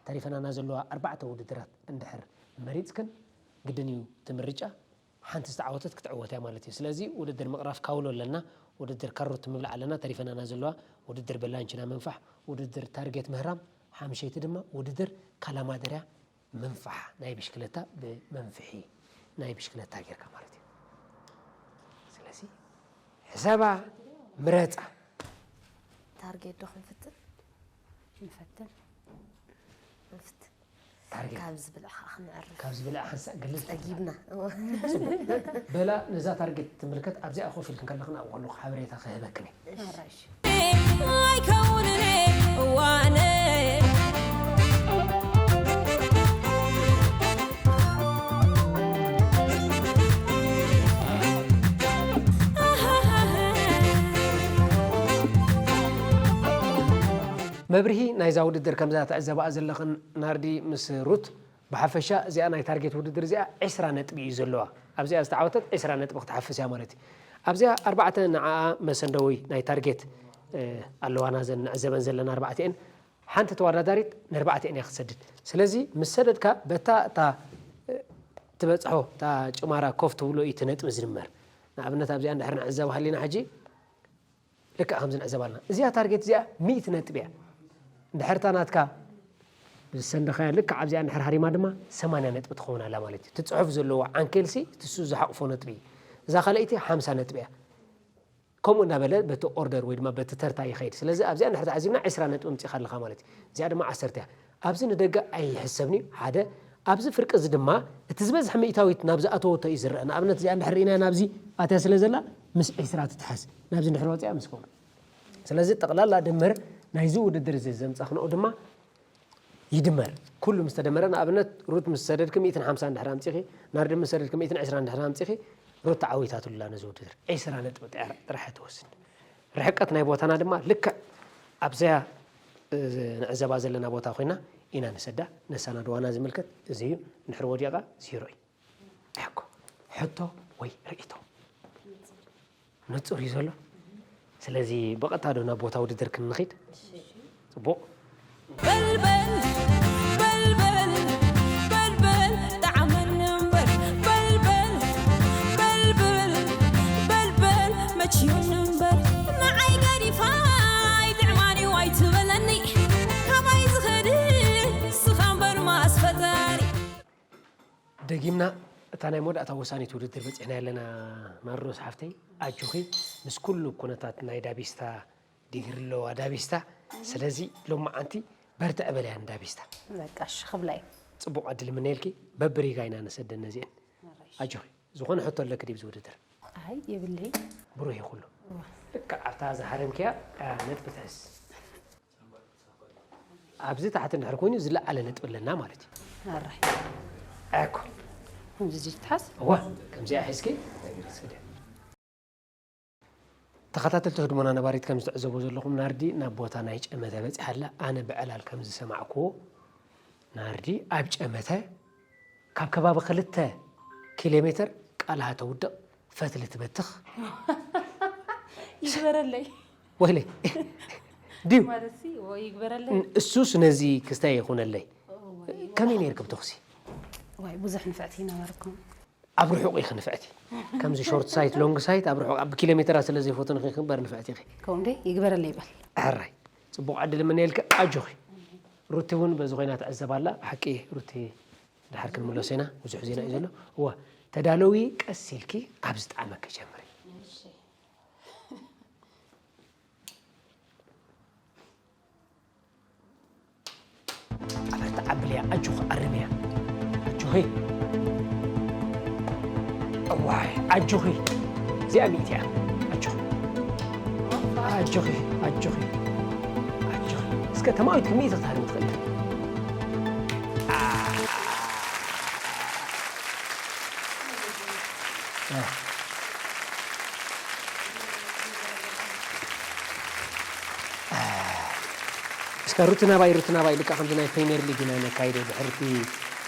ተሪፈናና ዘለዋ ኣርባዕተ ውድድራት እንድሕር መሪፅክን ግድን እዩ እቲ ምርጫ ሓንቲ ዝተዓወተት ክትዕወት እያ ማለት እዩ ስለዚ ውድድር ምቕራፍ ካውሎ ኣለና ውድድር ካሮት ምብላዕ ኣለና ተሪፈናና ዘለዋ ውድድር በላንችና ምንፋሕ ውድድር ታርጌት ምህራም ሓምሸይቲ ድማ ውድድር ካላማደርያ ምንፋሕ ናይ ብሽክለታ ብመንፍሒ ናይ ብሽክለታ ጌርካ ማለት እዩ ስለዚ ሕሰባ ምረፃ ታርጌት ዶ ክንፍትን ንፈትን ንፍትን ታርጌት ካብ ዝብልዕ ከዓ ክንዕርፍ ካብ ዝብልዕ ሓንሳእ ግልል ፀጊብና በላ ነዛ ታርጌት ትምልከት ኣብዚኣ ኮፍ ኢልክን ከለኽን ኣብኡ ከለኹ ሓበሬታ ክህበክን እየ ኣራሽ ኣይከውንን እዋነ መብርሂ ናይዛ ውድድር ከምዛ ትዕዘባኣ ዘለኽን ናርዲ ምስ ሩት ብሓፈሻ እዚኣ ናይ ታርጌት ውድድር እዚኣ ዕስራ ነጥቢ እዩ ዘለዋ። ኣብዚኣ ዝተዓወተት ዕስራ ነጥቢ ክትሓፍስ እያ ማለት እዩ። ኣብዚኣ ኣርባዕተ ንዓኣ መሰንደዊ ናይ ታርጌት ኣለዋና ዘን ንዕዘበን ዘለና ኣርባዕተ እየን። ሓንቲ ተወዳዳሪት ንኣርባዕተ እያ ክትሰድድ። ስለዚ ምስ ሰደድካ በታ እታ ትበጽሖ እታ ጭማራ ኮፍ ትብሎ እዩ እቲ ነጥቢ ዝድመር። ንኣብነት ኣብዚኣ እንድሕር ንዕዘብ ሃሊና ሕጂ ልክዕ ከምዚ ንዕዘብ ኣለና። እዚኣ ታርጌት እዚኣ ሚእቲ ነጥቢ እያ። እንድሕር እታ ናትካ ዝሰንደኻያ ልክዕ ኣብዚኣ እንድሕር ሃሪማ ድማ ሰማንያ ነጥቢ ትኸውን ኣላ ማለት እዩ። እቲ ጽሑፍ ዘለዎ ዓንኬልሲ እቲ እሱ ዝሓቕፎ ነጥቢ እዩ። እዛ ካልኣይቲ ሓምሳ ነጥቢ እያ። ከምኡ እናበለ በቲ ኦርደር ወይ ድማ በቲ ተርታ ይኸይድ። ስለዚ ኣብዚኣ እንድሕር ተዓዚብና ዕስራ ነጥቢ ኣምጺእካ ኣለኻ ማለት እዩ። እዚኣ ድማ ዓሰርተ እያ። ኣብዚ ንደገ ኣይሕሰብን እዩ፣ ሓደ። ኣብዚ ፍርቂ እዚ ድማ እቲ ዝበዝሐ ሚእታዊት ናብ ዝኣተወቶ እዩ ዝረአ። ንኣብነት እዚኣ እንድሕር ርኢናያ ናብዚ ኣትያ ስለ ዘላ ምስ ዕስራ ትትሓዝ። ናብዚ እንድሕር ወፂኣ ምስ ከምኡ። ስለዚ ጠቕላላ ድምር ናይዚ ውድድር እዚ ዘምጻኽንኦ ድማ ይድመር። ኩሉ ምስ ተደመረ፣ ንኣብነት ሩት ምስ ሰደድኪ ሚእትን ሓምሳን እንድሕር ኣምጺኺ፣ ናርዲ ምስ ሰደድኪ ሚእትን ዕስራን እንድሕር ኣምጺኺ፣ ሩት ተዓዊታትሉ ኣላ ነዚ ውድድር። ዕስራ ነጥቢ ጥራ-፣ ጥራሕ ትወስድ። ርሕቀት ናይ ቦታና ድማ ልክዕ ኣብዚኣ፣ እ፣ ንዕዘባ ዘለና ቦታ ኮይና ኢና ንሰዳ። ነሳናድዋና ዝምልከት እዚ እዩ። እንድሕር ወዲቓ ዜሮ እዩ። ሕኮ፣ ሕቶ ወይ ርእይቶ? ንጹር እዩ ዘሎ። ስለዚ ብቐጥታ ዶ ናብ ቦታ ውድድር ክንኸይድ? ጽቡቕ። በልበል፣ በልበል፣ በልበል፣ ጣዕመኒ እምበር። በልበል፣ በልበል፣ በልበል፣ መችዮኒ እምበር። ንዓይ ገዲፋ ኣይጥዕማን እዩ ኣይትበለኒ። ካባይ ዝኸድ ንስኻ እምበር ማስ ፈጣሪ። ደጊምና እታ ናይ መወዳእታ ወሳኒት ውድድር በጺሕና ኣለና። ማርኖስ ሓፍተይ፣ ኣጆኺ፣ ምስ ኩሉ ኩነታት ናይ ዳቢስታ ዲግሪ ኣለዋ ዳቢስታ። ስለዚ ሎማዓንቲ በርትዕ በለያ ንዳቢስታ። በቃ እሺ ክብላ እየ። ጽቡቕ ዕድል እምነየልኪ። በብሪጋ ኢና ነሰደን ነዚአን። ኣጆኺ። ዝኾነ ሕቶ ኣለኪ ድዩ ኣብዚ ውድድር? ኣይ የብለይ። ብሩህ እዩ ኩሉ። እዋ። ልክዕ ኣብታ ዝሃረምክያ፣ ኣ፣ ነጥቢ ትሕዝ። ኣብዚ ታሕቲ እንድሕር ኮይኑ ዝለዓለ ነጥቢ ኣለና ማለት እዩ። ኣራይ። ኣኮ። ከምዚ ዝትሓዝ? እዋ፣ ከምዚኣ ሒዝኪ። ተኸታተልቲ ህድሞና ነባሪት ከም ዝትዕዘቦ ዘለኹም ናርዲ ናብ ቦታ ናይ ጨመተ በጺሓ ኣላ። ኣነ ብዕላል ከም ዝሰማዕክዎ ናርዲ ኣብ ጨመተ ካብ ከባቢ ክልተ ኪሎ ሜተር ቃልሃ ተውድቕ ፈትሊ ትበትኽ። ይግበረለይ። ወይለይ። ድዩ? ማለትሲ፣ ወይ ይግበረለይ። ን-፣ እሱስ ነዚ ክስታይ ይኹነለይ። ወይ ከመይ ነይርክም ተኹሲ? ወይ ብዙሕ ንፍዕቲ ነበርኩም። ኣብ ርሑቕ ኢኺ ንፍዕቲ። ከምዚ ሾርት ሳይት፣ ሎንግ ሳይት፣ ኣብ ርሑቕ፣ ኣብ ኪሎ ሜተራት ስለ ዘይፈትንኺ ክበር ንፍዕቲ ኢኺ። ከምኡ እንዴ? ይግበረለይ ይበል። ሕራይ። ጽቡቕ ዕድል እምነየልኪ፣ ኣጆኺ። ሩቲ እውን በዚ ኮይና ትዕዘብ ኣላ። ብሓቂ ሩቲ፣ ድሓር ክንምለሶ ኢና። ብዙሕ ዜና እዩ ዘሎ። እዋ፣ ተዳለዊ፣ ቀስ ኢልኪ ኣብ ዝጠዓመኪ ጀምሪ። እሺ። ኣበርትዓ ኣብልያ፣ ኣጆኺ፣ ኣርምያ። ኣጆኺ። እዋይ፣ ኣጆኺ። እዚኣ ሚእቲ እያ። ኣጆኺ። ኣጆኺ፣ ኣጆኺ። ኣጆኺ። እስከ ተማዊትኪ ሚእቲ ክትሃርሚ ትኽእሊ። ኣ። እ። እስከ ሩቲ ናባይ፣ ሩቲ ናባይ፣ ልክዕ ከምዚ ናይ ፕሪምየር ሊግ ኢና ነካይዶ፣ ድሕሪ እቲ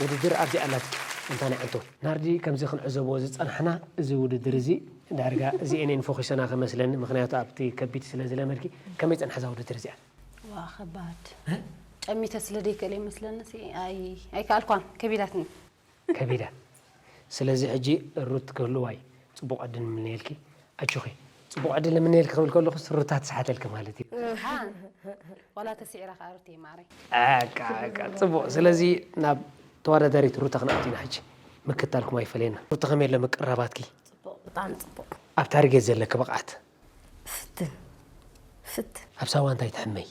ውድድር ኣብዚኣ ኣላትኪ። እንታይ ናይ ዕንቶ? ናርዲ፣ ከምዚ ክንዕዘቦ ዝጸናሕና፣ እዚ ውድድር እዚ ዳርጋ እዚኤን እየን ፎኺሰና ከመስለኒ፣ ምኽንያቱ ኣብቲ ከቢድ ስለ ዝለመድኪ። ከመይ ጸንሐ እዛ ውድድር እዚኣ? ዋ፣ ከባድ። እ? ጨሚተ ስለ ዘይክእል ይመስለኒ፣ ሲ-፣ ኣይ-፣ ኣይከኣልኳን፣ ከቢዳትኒ። ከቢዳ። ስለዚ ሕጂ ሩት ክህልዋይ ጽቡቕ ዕድል ንምነየልኪ። ኣጆኺ፣ ጽቡቕ ዕድል ንምነየልኪ ክብል ከለኹስ ሩታ ትስሓተልኪ ማለት እዩ። ሓ፣ ዋላ ተስዒራ ከኣ ሩተይ ማዓረይ። ኣቃ፣ ኣቃ፣ ጽቡቕ። ስለዚ ናብ ተወዳዳሪት ሩታ ክንኣቱ ኢና ሕጂ። ምክታልኩም ኣይፈለየና። ሩታ ከመይ ኣሎ ምቅርራባትኪ? ጽቡቕ፣ ብጣዕሚ ጽቡቕ። ኣብ ታርጌት ዘለኪ ብቕዓት? ፍትን። ፍትን። ኣብ ሳዋ እንታይ ትሕመይ?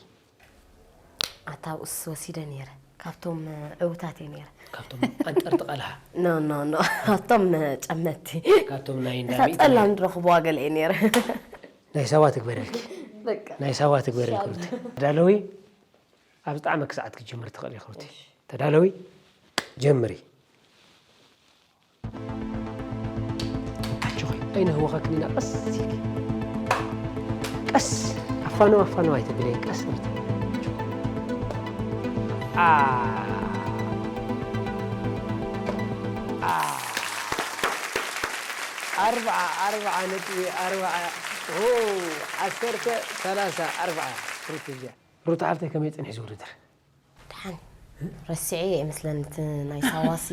ኣታ ኣብኡስ ወሲደ ነይረ። ካብቶም ዕዉታት እየ ነይረ። ካብቶም ኣንጠርጢ ቀልሃ? ኖ፣ ኖ፣ ኖ። ካብቶም ጨመትቲ። ካብቶም ናይ እንዳ እታ ሚእቲ ጸላም ነይረ። ዝረኽብዋ ገለ እየ ነይረ። ናይ ሳዋ ትግበረልኪ። በቃ። ናይ ሳዋ ትግበረልኪ ሻል። ሩቲ። ተዳለዊ፣ ኣብ ዝጠዓመኪ ሰዓት ክትጅምሪ ትኽእሊ ኢኺ ሩቲ። እሺ። ተዳለዊ፣ ጀምሪ። ኣጆኺ፣ ኣይነህወኸክን ኢና፣ ቀስ ኢልኪ። ቀስ፣ ኣፋነው፣ ኣፋነው ኣይተብለይ፣ ቀስ ኢልኪ። ኣ፣ ኣ፣ ኣርብዓ፣ ኣርብዓ ነጥቢ ኣርብዓ፣ ኦ፣ ዓሰርተ፣ ሰላሳ፣ ኣርብዓ። ሩት እዚኣ። ሩት ሓፍተይ ከመይ ጸኒሑ እዚ ውድድር? ደሓን። ረሲዐ እየ ይመስለኒ እቲ ናይ ሳዋሲ።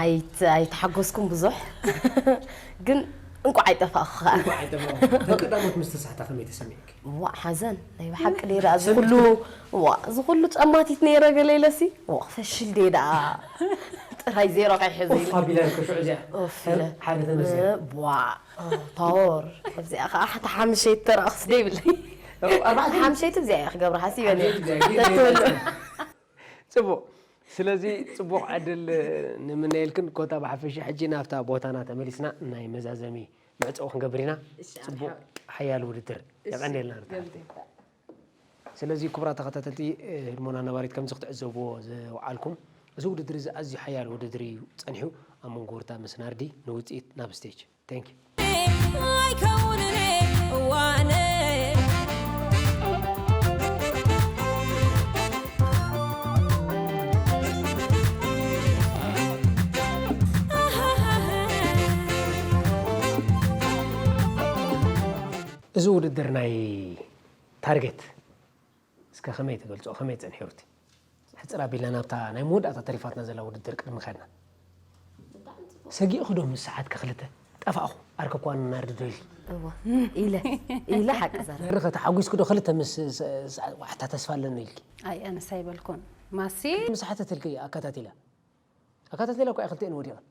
ኣይት-፣ ኣይተሓጎስኩን ብዙሕ። ግን እንቋዕ ኣይጠፋእኹ ኸኣ። እንቋዕ ኣይጠፋእኹ። እተን ቀዳሞት ምስ ተሳሕታ ከመይ ተሰሚዑኪ? ዋእ፣ ሓዘን። ናይ ብሓቂ ደኣ እዚ ኩሉ፣ ዋእ፣ እዚ ኩሉ ጸማቲት ነይረ ገለ ኢለሲ፣ ዋእ፣ ክፈሽል ደየ ደኣ። ጥራይ ዜሮ ከይሕዝ ኦፍ ኢለ። ኣቢላ እኮ ሽዑ እዚኣ። ኦፍ ኢለ። ሓደ ተመስገን። እ፣ ዋእ፣ እ፣ ፓወር። ኣብዚኣ ኸኣ ሓታ ሓምሸይቲ ተራእኽስ ደይብለይ። ኣርባዕተ ሓምሸይቲ ኣብዚኣ እየ ክገብራ ሓሲበ ነይረ። ሓምሸይቲ ኣብዚኣ፣ ግን ተትህሉ። ጽቡቕ። ስለዚ ጽቡቕ ዕድል ንምነየልክን ኮታ ብሓፈሻ። ሕጂ ናብታ ቦታና ተመሊስና ናይ መዛዘሚ መዕጸዊ ክንገብር ኢና። እሺ፣ ጽቡቕ ሓያል ውድድር። እሺ፣ የቐንየልና ርታ። ገብርኤል። ስለዚ ክቡራት ተኸታተልቲ፣ እ፣ ህድሞና ነባሪት ከምዚ ክትዕዘብዎ ዝወዓልኩም፣ እዚ ውድድር እዚ ኣዝዩ ሓያል ውድድር እዩ ጸኒሑ። ኣብ መንጎ ሩታ ምስ ናርዲ ንውጽኢት ናብ ስቴጅ። Thank you። ኣይከውንን እዋነ። እዚ ውድድር ናይ ታርጌት እስከ ከመይ ትገልጾ? ከመይ ጸኒሑ ሩቲ? ሕጽር ኣቢልና ናብታ ናይ መወዳእታ ተሪፋትና ዘላ ውድድር ቅድሚ ከድና። ሰጊእኺ ዶ ምስ ሰዓትኪ ክልተ? ጠፋእኹ፣ ኣርከብክዋ ንናርዲ ዶ ኢልኪ? እወ፣ ኢለ፣ ኢለ ሓቂ ዘረባ። ናርዲ ኸ ተሓጒስኪ ዶ ክልተ ምስ ስ-፣ ስ-፣ ዋሕታ ተስፋ ኣለኒ ኢልኪ? ኣይ፣ ኣነስ ኣይበልኩን። ማሲ? ምስ ሰዓተትልኪ ኣከታቲላ። ኣከታቲላ እኮ እያ ክልቲኤን ወዲቐን።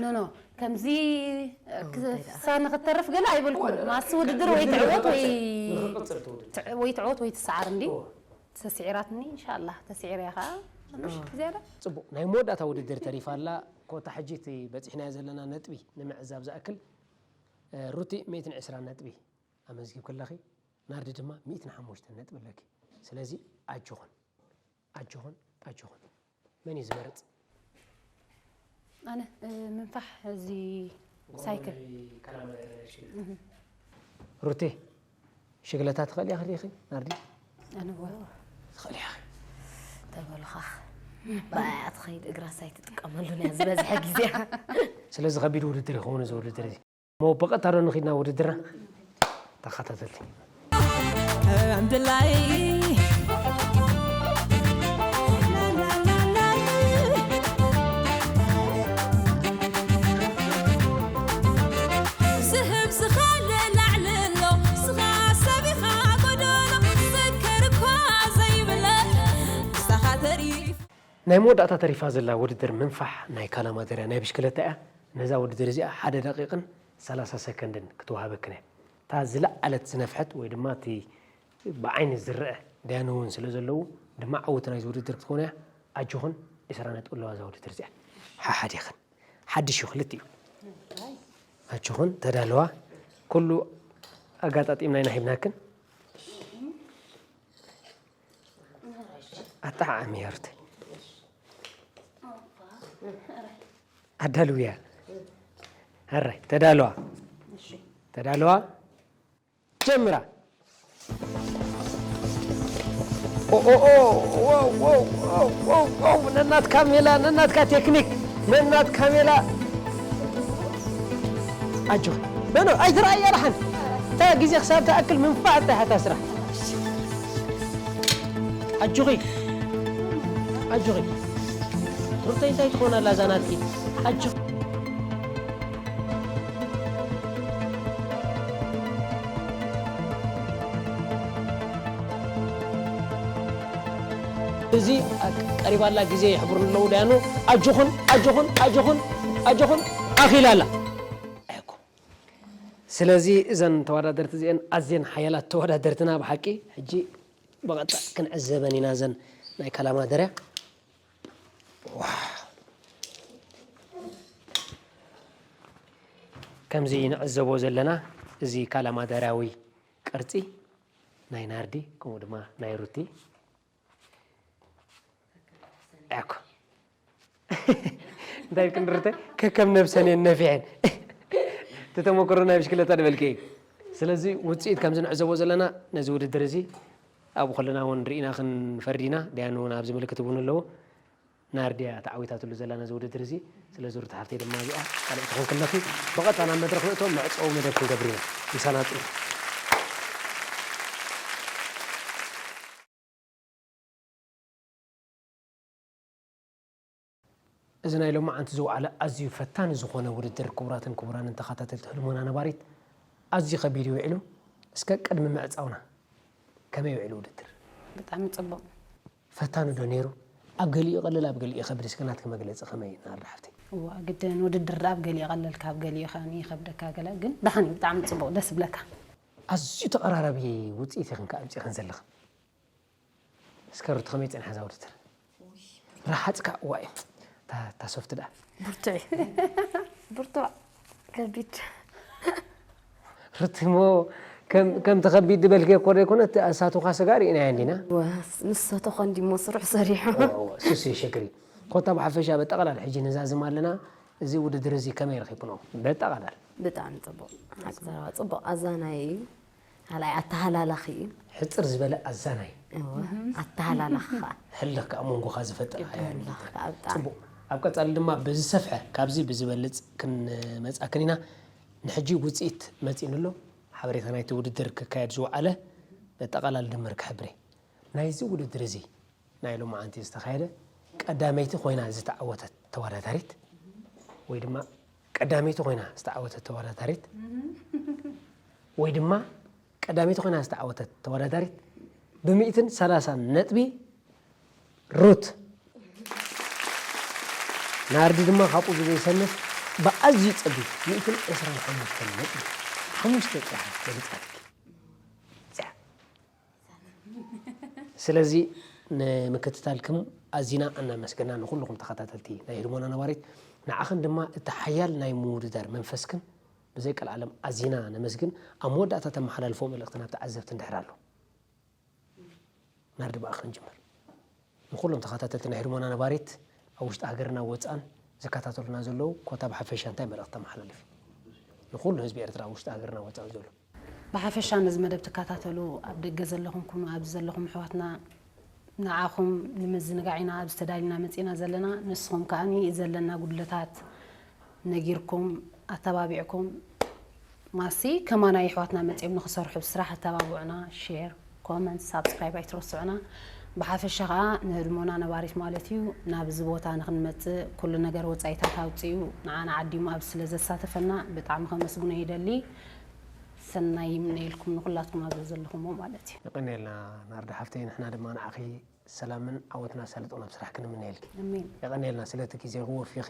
ኖ፣ ኖ፣ ከምዚ፣ እ፣ ክ-፣ ደኣ። ክሳን ንክተርፍ ገለ ኣይበልኩን። ማሲ ውድድር ወይ ትዕወት ወይ ንክቕጽል እቲ ውድድር። ትዕ-፣ ወይ ትዕወት ወይ ትሰዓር እንዲ። እዎ። ተስዒራትኒ፣ ኢንሻላህ፣ ተስዒረያ ኸኣ፣ ንእሽቶ ዝያዳ። ጽቡቕ፣ ናይ መወዳእታ ውድድር ተሪፋ ኣላ። ኮታ ሕጂ እቲ በጺሕናዮ ዘለና ነጥቢ ንምዕዛብ ዝኣክል፣ እ፣ ሩቲ ሚእትን ዕስራን ነጥቢ ኣመዝጊብኪ ኣለኺ፣ ናርዲ ድማ ሚእትን ሓሙሽተን ነጥቢ ኣለኪ። ስለዚ ኣጆኹን። ኣጆኹን፣ ኣጆኹን። መን እዩ ዝመርጽ? ኣነ፣ እ፣ ምንፋሕ እዚ ሳይክል። ናይ ካላማይ ሽግለታ። እህ። ሩቴ፣ ሽግለታ ትኽእሊ ኢኺ ዲኺ፣ ናርዲ? ኣነ እወ። ትኽእሊ ኢኺ። ተበሉኻ። ብኣያ ትኸይድ እግራ ሳይትጥቀመሉ ናይ ዝበዝሐ ግዜ። ስለዚ ከቢድ ውድድር ይኸውን እዚ ውድድር እዚ። እሞ ብቐጥታ ዶ ንኺድ ናብ ውድድርና? ተኸታተልቲ። እምድላይ ዝህብ ዝኸለ ላዕሊ ኣሎ፣ ስኻ ሰብ ኢኻ ጎደሎ፣ ዝዝከር እኳ ዘይብለ፣ ንስኻ ተሪፍ። ናይ መወዳእታ ተሪፋ ዘላ ውድድር ምንፋሕ ናይ ካላማተርያ ናይ ብሽክለታ እያ። ነዛ ውድድር እዚኣ ሓደ ደቂቕን ሰላሳ ሰከንድን ክትወሃበክን እያ። እታ ዝለዓለት ዝነፍሐት ወይ ድማ እቲ ብዓይኒ ዝረአ ዳያኑ እውን ስለ ዘለዉ ድማ ዓወት ናይዚ ውድድር ክትኮን እያ። ኣጆኹን፣ ዕስራ ነጥቢ ኣለዋ እዛ ውድድር እዚኣ። ሓሓዲኽን። ሓድሽ እዩ ክልቲኡ። ኣጆኹን፣ ተዳለዋ። ኩሉ ኣጋጣጢምና ኢና ሂብናክን። ኣጠዓዕሚ ሩተይ። ኣዳልውያ። ሕራይ፣ ተዳለዋ። ተዳለዋ። ጀምራ። ኦ፣ ኦ፣ ኦ፣ ዋው፣ ዋው፣ ዋው፣ ዋው፣ ዋው፣ ነናት ካሜላ፣ ነናትካ ቴክኒክ፣ ነናት ካሜላ። ኣጆኺ። ኖ፣ ኖ፣ ኣይትረኣያ ደሓን። እታ ግዜ ክሳብ ትኣክል ምንፋዕ እንታይ ሓታ ስራሕ። ኣጆኺ። ኣጆኺ። ሩተይ እንታይ ትኾን ኣላ እዛ ናትኪ? ኣጆኺ። እዚ ቀሪባ ኣላ ግዜ ይሕብሩኒ ኣለዉ ደያኑ። ኣጆኹን፣ ኣጆኹን፣ ኣጆኹን፣ ኣጆኹን። ኣኺላ ኣላ። ኣይኮ። ስለዚ እዘን ተወዳደርቲ እዚአን ኣዝየን ሓያላት ተወዳደርትና ብሓቂ። ሕጂ ብቐጥታ ክንዕዘበን ኢና እዘን ናይ ካላማደርያ። ዋው። ከምዚ ንዕዘቦ ዘለና እዚ ካላማደርያዊ ቅርጺ ናይ ናርዲ ከምኡ ድማ ናይ ሩቲ። ያኮ። እንታይ ክንርተ ከከም ነብሰን እየን ነፊሐን። እቲ ተመክሮ ናይ ብሽክለታ ንበልኪ እዩ። ስለዚ ውፅኢት ከምዚ ንዕዘቦ ዘለና ነዚ ውድድር እዚ ኣብኡ ከለና እውን ርኢና ክንፈርድ ኢና። ደያኑ እውን ኣብዚ ምልክት እውን ኣለዎ። ናርድያ ተዓዊታትሉ ዘላ ነዚ ውድድር እዚ። ስለዚ ሩታ ሓፍተይ ድማ እዚኣ ካልእ ትኾንክለኺ። ብቐጥታ ናብ መድረኽ ንእቶ፣ መዕጸዊ መደብ ክንገብር ኢና። ምሳና ጽኑ። እዚ ናይ ሎማዓንቲ ዝወዓለ ኣዝዩ ፈታኒ ዝኾነ ውድድር፣ ክቡራትን ክቡራንን ተኸታተልቲ ህድሞና ነባሪት፣ ኣዝዩ ከቢድ እዩ ውዒሉ። እስከ ቅድሚ ምዕጻውና ከመይ ውዒሉ ውድድር? ብጣዕሚ ጽቡቕ። ፈታኒ ዶ ነይሩ? ኣብ ገሊኡ ይቐልል፣ ኣብ ገሊኡ ይኸብድ። እስከ ናትኪ መግለጺ ከመይ ናርዳ ሓፍተይ? እዋ፣ ግድን ውድድር ኣብ ገሊኡ ይቐልል፣ ካብ ገሊኡ ከኣ ይኸብደካ ገለ፣ ግን ደሓን እዩ፣ ብጣዕሚ ጽቡቕ፣ ደስ ይብለካ። ኣዝዩ ተቐራራቢ ውጽኢት ኢኽን ከኣ ኣምጺእኽን ዘለኽን። እስከ ሩቲ ከመይ ጸኒሓ እዛ ውድድር? ረሃጽካ እዋይ፣ እታ፣ እታ ሶፍት ደኣ። ብርቱዕ እዩ። ብርቱዕ ከቢድ። ሩቲ እሞ ከም፣ ከምቲ ከቢድ ዝበልክዮ እኮ ዘይኮነ፣ እቲ ኣሳትኳ ስጋ ርኢናዮ እንዲና። እወ፣ ንሱ ተኾን ድሞ ስሩዕ ሰሪሑ። እወ፣ እወ፣ እሱስ የሸግር እዩ። ኮታ ብሓፈሻ በጠቕላላ ሕጂ ንዛዝም ኣለና። እዚ ውድድር እዚ ከመይ ረኺብክንኦ? በጠቕላላ። ብጣዕሚ ጽቡቕ። ሓቂ ዘረባ ጽቡቕ ኣዛናይ እዩ። ካልኣይ ኣተሃላላኺ እዩ። ሕጽር ዝበለ ኣዛናይ። እወ፣ ኣተሃላላኺ ኸኣ። ህልኽ ከኣ መንጎኻ ዝፈጥር ግድን። ሓያል እዩ። ህልኽ ከኣ ብጣዕሚ። ጽቡቕ። ኣብ ቀጻሊ ድማ ብዝሰፍሐ ካብዚ ብዝበልጽ ክንመጻክን ኢና። ንሕጂ ውጽኢት መጺእኒ ኣሎ። ሓበሬታ ናይቲ ውድድር ክካየድ ዝወዓለ በጠቓላሊ ድምር ክሕብር እየ። ናይዚ ውድድር እዚ ናይ ሎማዓንቲ ዝተኻየደ ቀዳመይቲ ኮይና ዝተዓወተት ተወዳዳሪት ወይ ድማ ቀዳመይቲ ኮይና ዝተዓወተት ተወዳዳሪት ወይ ድማ ቀዳመይቲ ኮይና ዝተዓወተት ተወዳዳሪት ብሚእትን ሰላሳን ነጥቢ ሩት ናርዲ ድማ ካብኡ ብዘይሰንፍ ብኣዝዩ ጸቢብ ሚእትን ዕስራን ሓሙሽተን ነጥቢ ሓሙሽተ ጥራሕ በሊጻትኪ። ስለዚ ንምክትታልክም ኣዚና እናመስገና ንኹልኹም ተኸታተልቲ ናይ ህድሞና ነባሪት ንዓኽን ድማ እቲ ሓያል ናይ ምውድዳር መንፈስክን ብዘይ ቀልዓለም ኣዚና ነመስግን። ኣብ መወዳእታ ተመሓላልፎ መልእኽቲ ናብ ተዓዘብቲ እንድሕር ኣሎ ናርዲ ብኣኽን ጅምር። ንኹሎም ተኸታተልቲ ናይ ህድሞና ነባሪት ኣብ ውሽጢ ሃገርና ወፃን ዝከታተሉና ዘለዉ ኮታ ብሓፈሻ እንታይ መልእኽቲ ተመሓላልፍ ንኹሉ ህዝቢ ኤርትራ ኣብ ውሽጢ ሃገርና ወፃን ዘሎ? ብሓፈሻ ነዚ መደብ ትከታተሉ ኣብ ደገ ዘለኹም ኩኑ ኣብዚ ዘለኹም ኣሕዋትና ንዓኹም ንምዝንጋዕ ኢና ኣብዚ ተዳሊና መጺእና ዘለና። ንስኹም ከኣ ዘለና ጉድለታት ነጊርኩም ኣተባቢዕኩም ማሲ ከማና የሕዋትና መጺኦም ንኽሰርሑ ስራሕ ኣተባብዑና። ሼር፣ ኮመንት፣ ሳብስክራይብ ኣይትረስዑና። ብሓፈሻ ከኣ ንህድሞና ነባሪት ማለት እዩ ናብዚ ቦታ ንኽንመጽእ ኩሉ ነገር ወጻኢታት ኣውጺኡ ንዓና ዓዲሙ ኣብዚ ስለ ዘሳተፈና ብጣዕሚ ከመስግኖ ይደሊ። ሰናይ ይምነየልኩም ንኹላትኩም ኣብዚ ዘለኹሞ ማለት እዩ። የቐንየልና ናርዲ ሓፍተይ፣ ንሕና ድማ ንዓኺ ሰላምን ዓወትን ኣሳልጦን ኣብ ስራሕኪ ንምነየልኪ። ኣሜን። የቐንየልና ስለቲ ግዜኺ ወፊኺ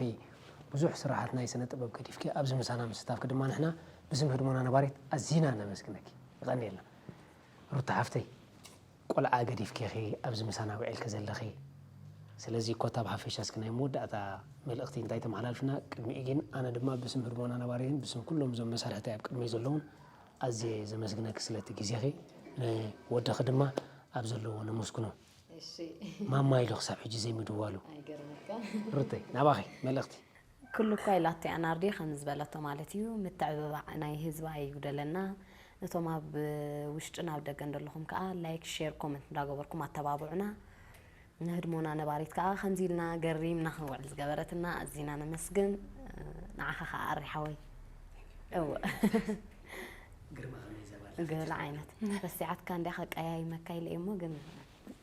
ብዙሕ ስራሓት ናይ ስነ ጥበብ ገዲፍኪ ኣብዚ ምሳና ምስታፍኪ ድማ ንሕና ብስም ህድሞና ነባሪት ኣዚና ነመስግነኪ። የቐንየልና ሩታ ሓፍተይ። ቆልዓ ገዲፍኪ ኢኺ ኣብዚ ምሳና ውዒልኪ ዘለኺ። ስለዚ ኮታ ብሓፈሻ እስኪ ናይ መወዳእታ መልእኽቲ እንታይ ተመሓላልፍና? ቅድሚኡ ግን ኣነ ድማ ብስም ህድሞና ነባሪትን ብስም ኩሎም እዞም መሳርሕተይ ኣብ ቅድመይ ዘለውን ኣዝየ ዘመስግነኪ ስለቲ ግዜኺ። ንወድኺ ድማ ኣብ ዘለዎ ነመስግኖ። እሺ። ማማ ኢሉ ክሳብ ሕጂ ዘይምድዋሉ። ኣይገርመካ። ሩተይ፣ ናባኺ መልእኽቲ። ኩሉ እኳ ኢላቶ እያ ናርዲ ከም ዝበለቶ ማለት እዩ፣ ምትዕብባዕ ናይ ህዝባ ይጉደለና። ነቶም ኣብ ውሽጥን ኣብ ደገን ዘለኹም ከኣ ላይክ፣ ሼር፣ ኮመንት እንዳገበርኩም ኣተባብዑና። ንህድሞና ነባሪት ከኣ ከምዚ ኢልና ገሪምና ክንውዕል ዝገበረትና ኣዚና ነመስግን። ንዓኻ ከኣ ኣሪ ሓወይ። እወ። ግርማ ከመይ ዘባል ገለ ዓይነት። ረሲዓትካ እንዲያ ከቀያይመካ ኢለ እየ እሞ ግን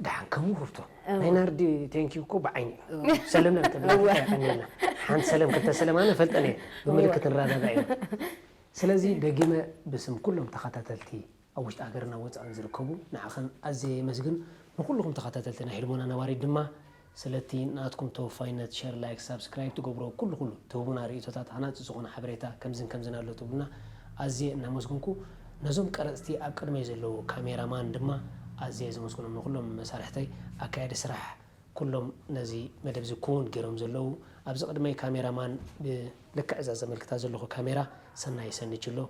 ደሓን ክቡር ሩቶ። እወ። ናይ ናርዲ ቴንኪው እኮ ብዓይኒ እዩ። እወ። ሰለምና እንተበላልካ እወ። ይቐንየልና። ሓንቲ ሰለም ክልተ ሰለም ኣነ ፈልጠን እየ። ብምልክት እወ። ንረዳዳእ ኢና። ስለዚ ደጊመ ብስም ኩሎም ተኸታተልቲ ኣብ ውሽጢ ሃገርና ወፃእን ዝርከቡ ንዓኸን ኣዝየ የመስግን። ንኩልኹም ተኸታተልቲ ናይ ህድሞና ነባሪት ድማ ስለቲ ናትኩም ተወፋይነት፣ ሸር፣ ላይክ፣ ሳብስክራይብ ትገብሮ ኩሉ ኩሉ ትህቡና ርእይቶታት ሃናፂ ዝኾነ ሓበሬታ ከምዝን ከምዝን ኣሎ ትብሉና ኣዝየ እናመስግንኩ ነዞም ቀረፅቲ ኣብ ቅድመይ ዘለዉ ካሜራማን ድማ ኣዝየ ዘመስግኖም ንኩሎም መሳርሕተይ ኣካየዲ ስራሕ ኩሎም ነዚ መደብ እዚ ክውን ገይሮም ዘለዉ ኣብዚ ቅድመይ ካሜራማን ብልክዕ እዛ ዘመልክታ ዘለኹ ካሜራ ሰናይ ሰንች ኣሎ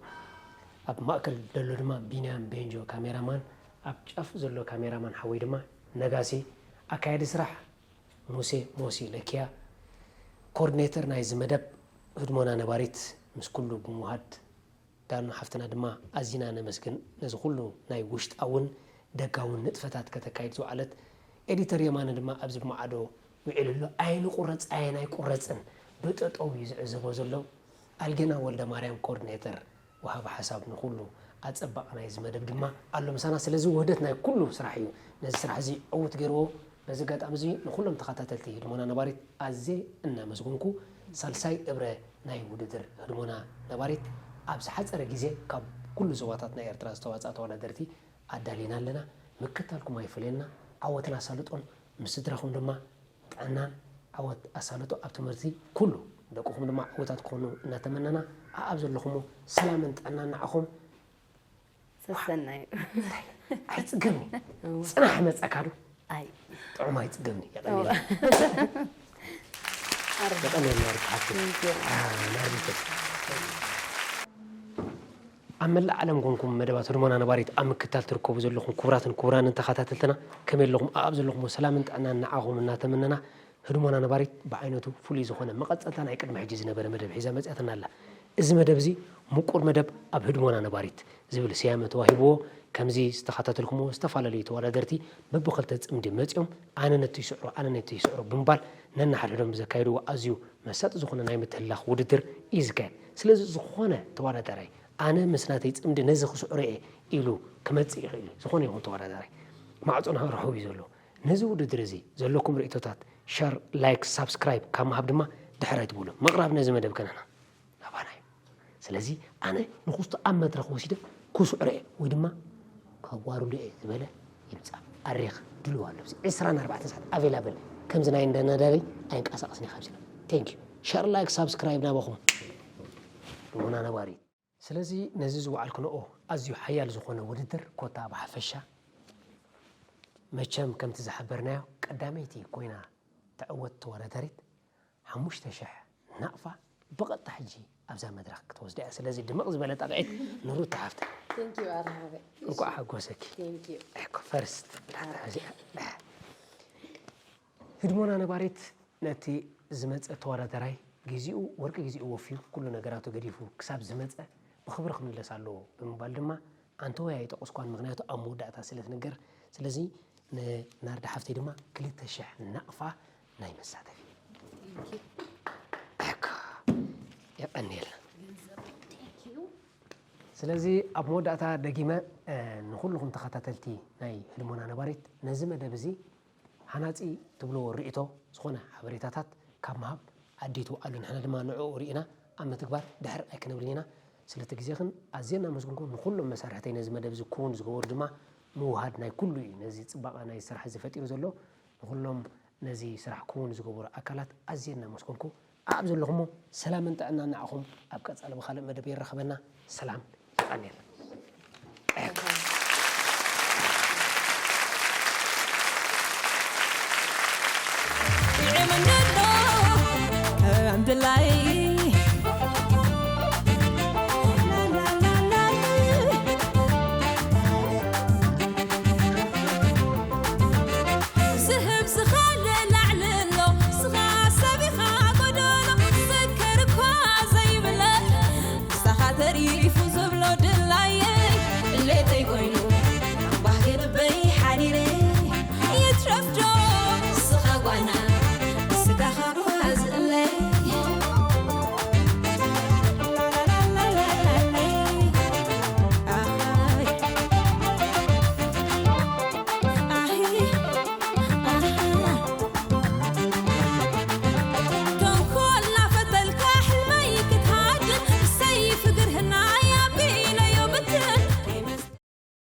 ኣብ ማእከል ዘሎ ድማ ቢንያም ቤንጆ ካሜራማን ኣብ ጫፍ ዘሎ ካሜራማን ሓወይ ድማ ነጋሲ ኣካያዲ ስራሕ ሙሴ ሞሲ ለኪያ ኮርዲኔተር ናይዚ መደብ ህድሞና ነባሪት ምስ ኩሉ ብምውሃድ ዳኑ ሓፍትና ድማ ኣዚና ነመስግን ነዚ ኩሉ ናይ ውሽጣውን ደጋውን ንጥፈታት ከተካይድ ዝወዓለት ኤዲተር የማነ ድማ ኣብዚ ብማዕዶ ውዒሉ ኣሎ። ኣይንቁረጽ ኣየን ኣይቁረጽን ብጠጠው እዩ ዝዕዘቦ ዘሎ። ኣልጌና ወልደ ማርያም ኮኦርዲኔተር ወሃቢ ሓሳብ ንኹሉ ኣጸባቒ ናይዚ መደብ ድማ ኣሎ ምሳና። ስለዚ ውህደት ናይ ኩሉ ስራሕ እዩ ነዚ ስራሕ እዚ ዕዉት ገይርዎ። በዚ ኣጋጣሚ እዚ ንኹሎም ተኸታተልቲ ህድሞና ነባሪት ኣዝየ እናመስገንኩ፣ ሳልሳይ እብረ ናይ ውድድር ህድሞና ነባሪት ኣብ ዝሓጸረ ግዜ ካብ ኩሉ ዞባታት ናይ ኤርትራ ዝተዋጽኣ ተወዳደርቲ ኣዳሊና ኣለና። ምክታልኩም ኣይፈለየና። ዓወትን ኣሳልጦን ምስ ስድራኹም ድማ ጥዕናን ዓወት ኣሳልጦ ኣብ ትምህርቲ ኩሉ ደቅኹም ድማ ዕዉታት ክኾኑ እናተመነና፣ ኣኣብ ዘለኹሞ ሰላምን ጥዕናን ንዓኹም። ሰሰናዩ። ኣይጽገብኒ። ጽናሕ መጸካ ዶ? ኣይ ጥዑም ኣይጽገብኒ። የቐንየልና። የቐንየልና ርክሓት። Thank you። ናርዲተ ኣብ መላእ ዓለም ኮንኩም መደባት ህድሞና ነባሪት ኣብ ምክታል ትርከቡ ዘለኹም ክቡራትን ክቡራንን ተኸታተልትና ከመይ ኣለኹም? ኣብ ዘለኹም ሰላምን ጥዕናን ንዓኹም እናተመነና፣ ህድሞና ነባሪት ብዓይነቱ ፍሉይ ዝኾነ መቐጸልታ ናይ ቅድሚ ሕጂ ዝነበረ መደብ ሒዛ መጺኣትና ኣላ። እዚ መደብ እዚ ምቁር መደብ ኣብ ህድሞና ነባሪት ዝብል ስያመ ተዋሂብዎ። ከምዚ ዝተኸታተልኩምዎ ዝተፈላለዩ ተወዳደርቲ በብኽልተ ጽምዲ መጺኦም ኣነ ነቲ ይስዕሮ ኣነ ነቲ ይስዕሮ ብምባል ነንሓድሕዶም ብዘካየድዎ ኣዝዩ መሳጢ ዝኾነ ናይ ምትህልላኽ ውድድር እዩ ዝካየድ። ስለዚ ዝኾነ ተወዳዳራይ ኣነ ምስ ናተይ ጽምዲ ነዚ ክስዕሮ እየ ኢሉ ክመጽእ ይኽእል እዩ። ዝኾነ ይኹን ተወዳዳራይ ማዕጾና ርሑው እዩ ዘሎ። ነዚ ውድድር እዚ ዘለኩም ርእይቶታት ሸር፣ ላይክ፣ ሳብስክራይብ ካብ ምሃብ ድማ ድሕር ኣይትበሉ። ምቕራብ ነዚ መደብ ከናና ናባና እዩ። ስለዚ ኣነ ንኹስቶ ኣብ መድረኽ ወሲደ ክስዕሮ እየ ወይ ድማ ከዋርዶ እየ ዝበለ ይምጻእ። ኣሬክ ድልው ኣሎ። ዕስራን ኣርባዕተን ሰዓት ኣቬላብል ከምዚ ናይ እንደ ነዳሪ ኣይንቀሳቐስን እየ ካብዚ። ቴንክ ዩ። ሸር፣ ላይክ፣ ሳብስክራይብ ናባኹም። ህድሞና ነባሪት። ስለዚ ነዚ ዝወዓልክንኦ ኣዝዩ ሓያል ዝኾነ ውድድር ኮታ ብሓፈሻ መቸም ከምቲ ዝሓበርናዮ ቀዳመይቲ ኮይና ትዕወት ተወዳዳሪት ሓሙሽተ ሽሕ ናቕፋ ብቐጥታ ሕጂ ኣብዛ መድረኽ ክትወስዳ እያ። ስለዚ ድምቕ ዝበለ ጣቕዒት ንሩታ ሓፍትና። Thank you ኣርሃበ። እንኳዕ ሓጎሰኪ። Thank you። እኮ ፈርስት ብላታ እዚኣ። ህድሞና ነባሪት ነቲ ዝመጸ ተወዳዳራይ ግዜኡ ወርቂ ግዜኡ ወፍዩ ኩሉ ነገራቱ ገዲፉ ክሳብ ዝመጸ ብኽብሪ ክምለስ ኣለዎ ብምባል ድማ ኣንተወይ ኣይጠቐስኳን፣ ምኽንያቱ ኣብ መወዳእታ ስለ ትንገር። ስለዚ ንናርዲ ሓፍተይ ድማ ክልተ ሽሕ ናቕፋ ናይ መሳተፊ። እካ የቐንየልና። ስለዚ ኣብ መወዳእታ ደጊመ ንኹልኹም ተኸታተልቲ ናይ ህድሞና ነባሪት ነዚ መደብ እዚ ሃናጺ ትብልዎ ርእይቶ፣ ዝኾነ ሓበሬታታት ካብ ምሃብ ዓዲ ኣይትውዓሉ። ንሕና ድማ ንዕኡ ርኢና ኣብ ምትግባር ድሕር ኣይክንብልን ኢና። ስለቲ ግዜኽን ኣዝየ እናመስግንኩ፣ ንኹሎም መሳርሕተይ ነዚ መደብ እዚ ክውን ዝገበሩ ድማ ምውሃድ ናይ ኩሉ እዩ። ነዚ ጽባቐ ናይ ስራሕ እዚ ፈጢሩ ዘሎ ንኹሎም ነዚ ስራሕ ክውን ዝገበሩ ኣካላት ኣዝየ እናመስገንኩ፣ ኣብ ዘለኹሞ ሰላምን ጥዕናን ንዓኹም። ኣብ ቀጻሊ ብኻልእ መደብ የራኽበና። ሰላም። የቐንየልና። ጥዑም እንዶ ከም ድላይካ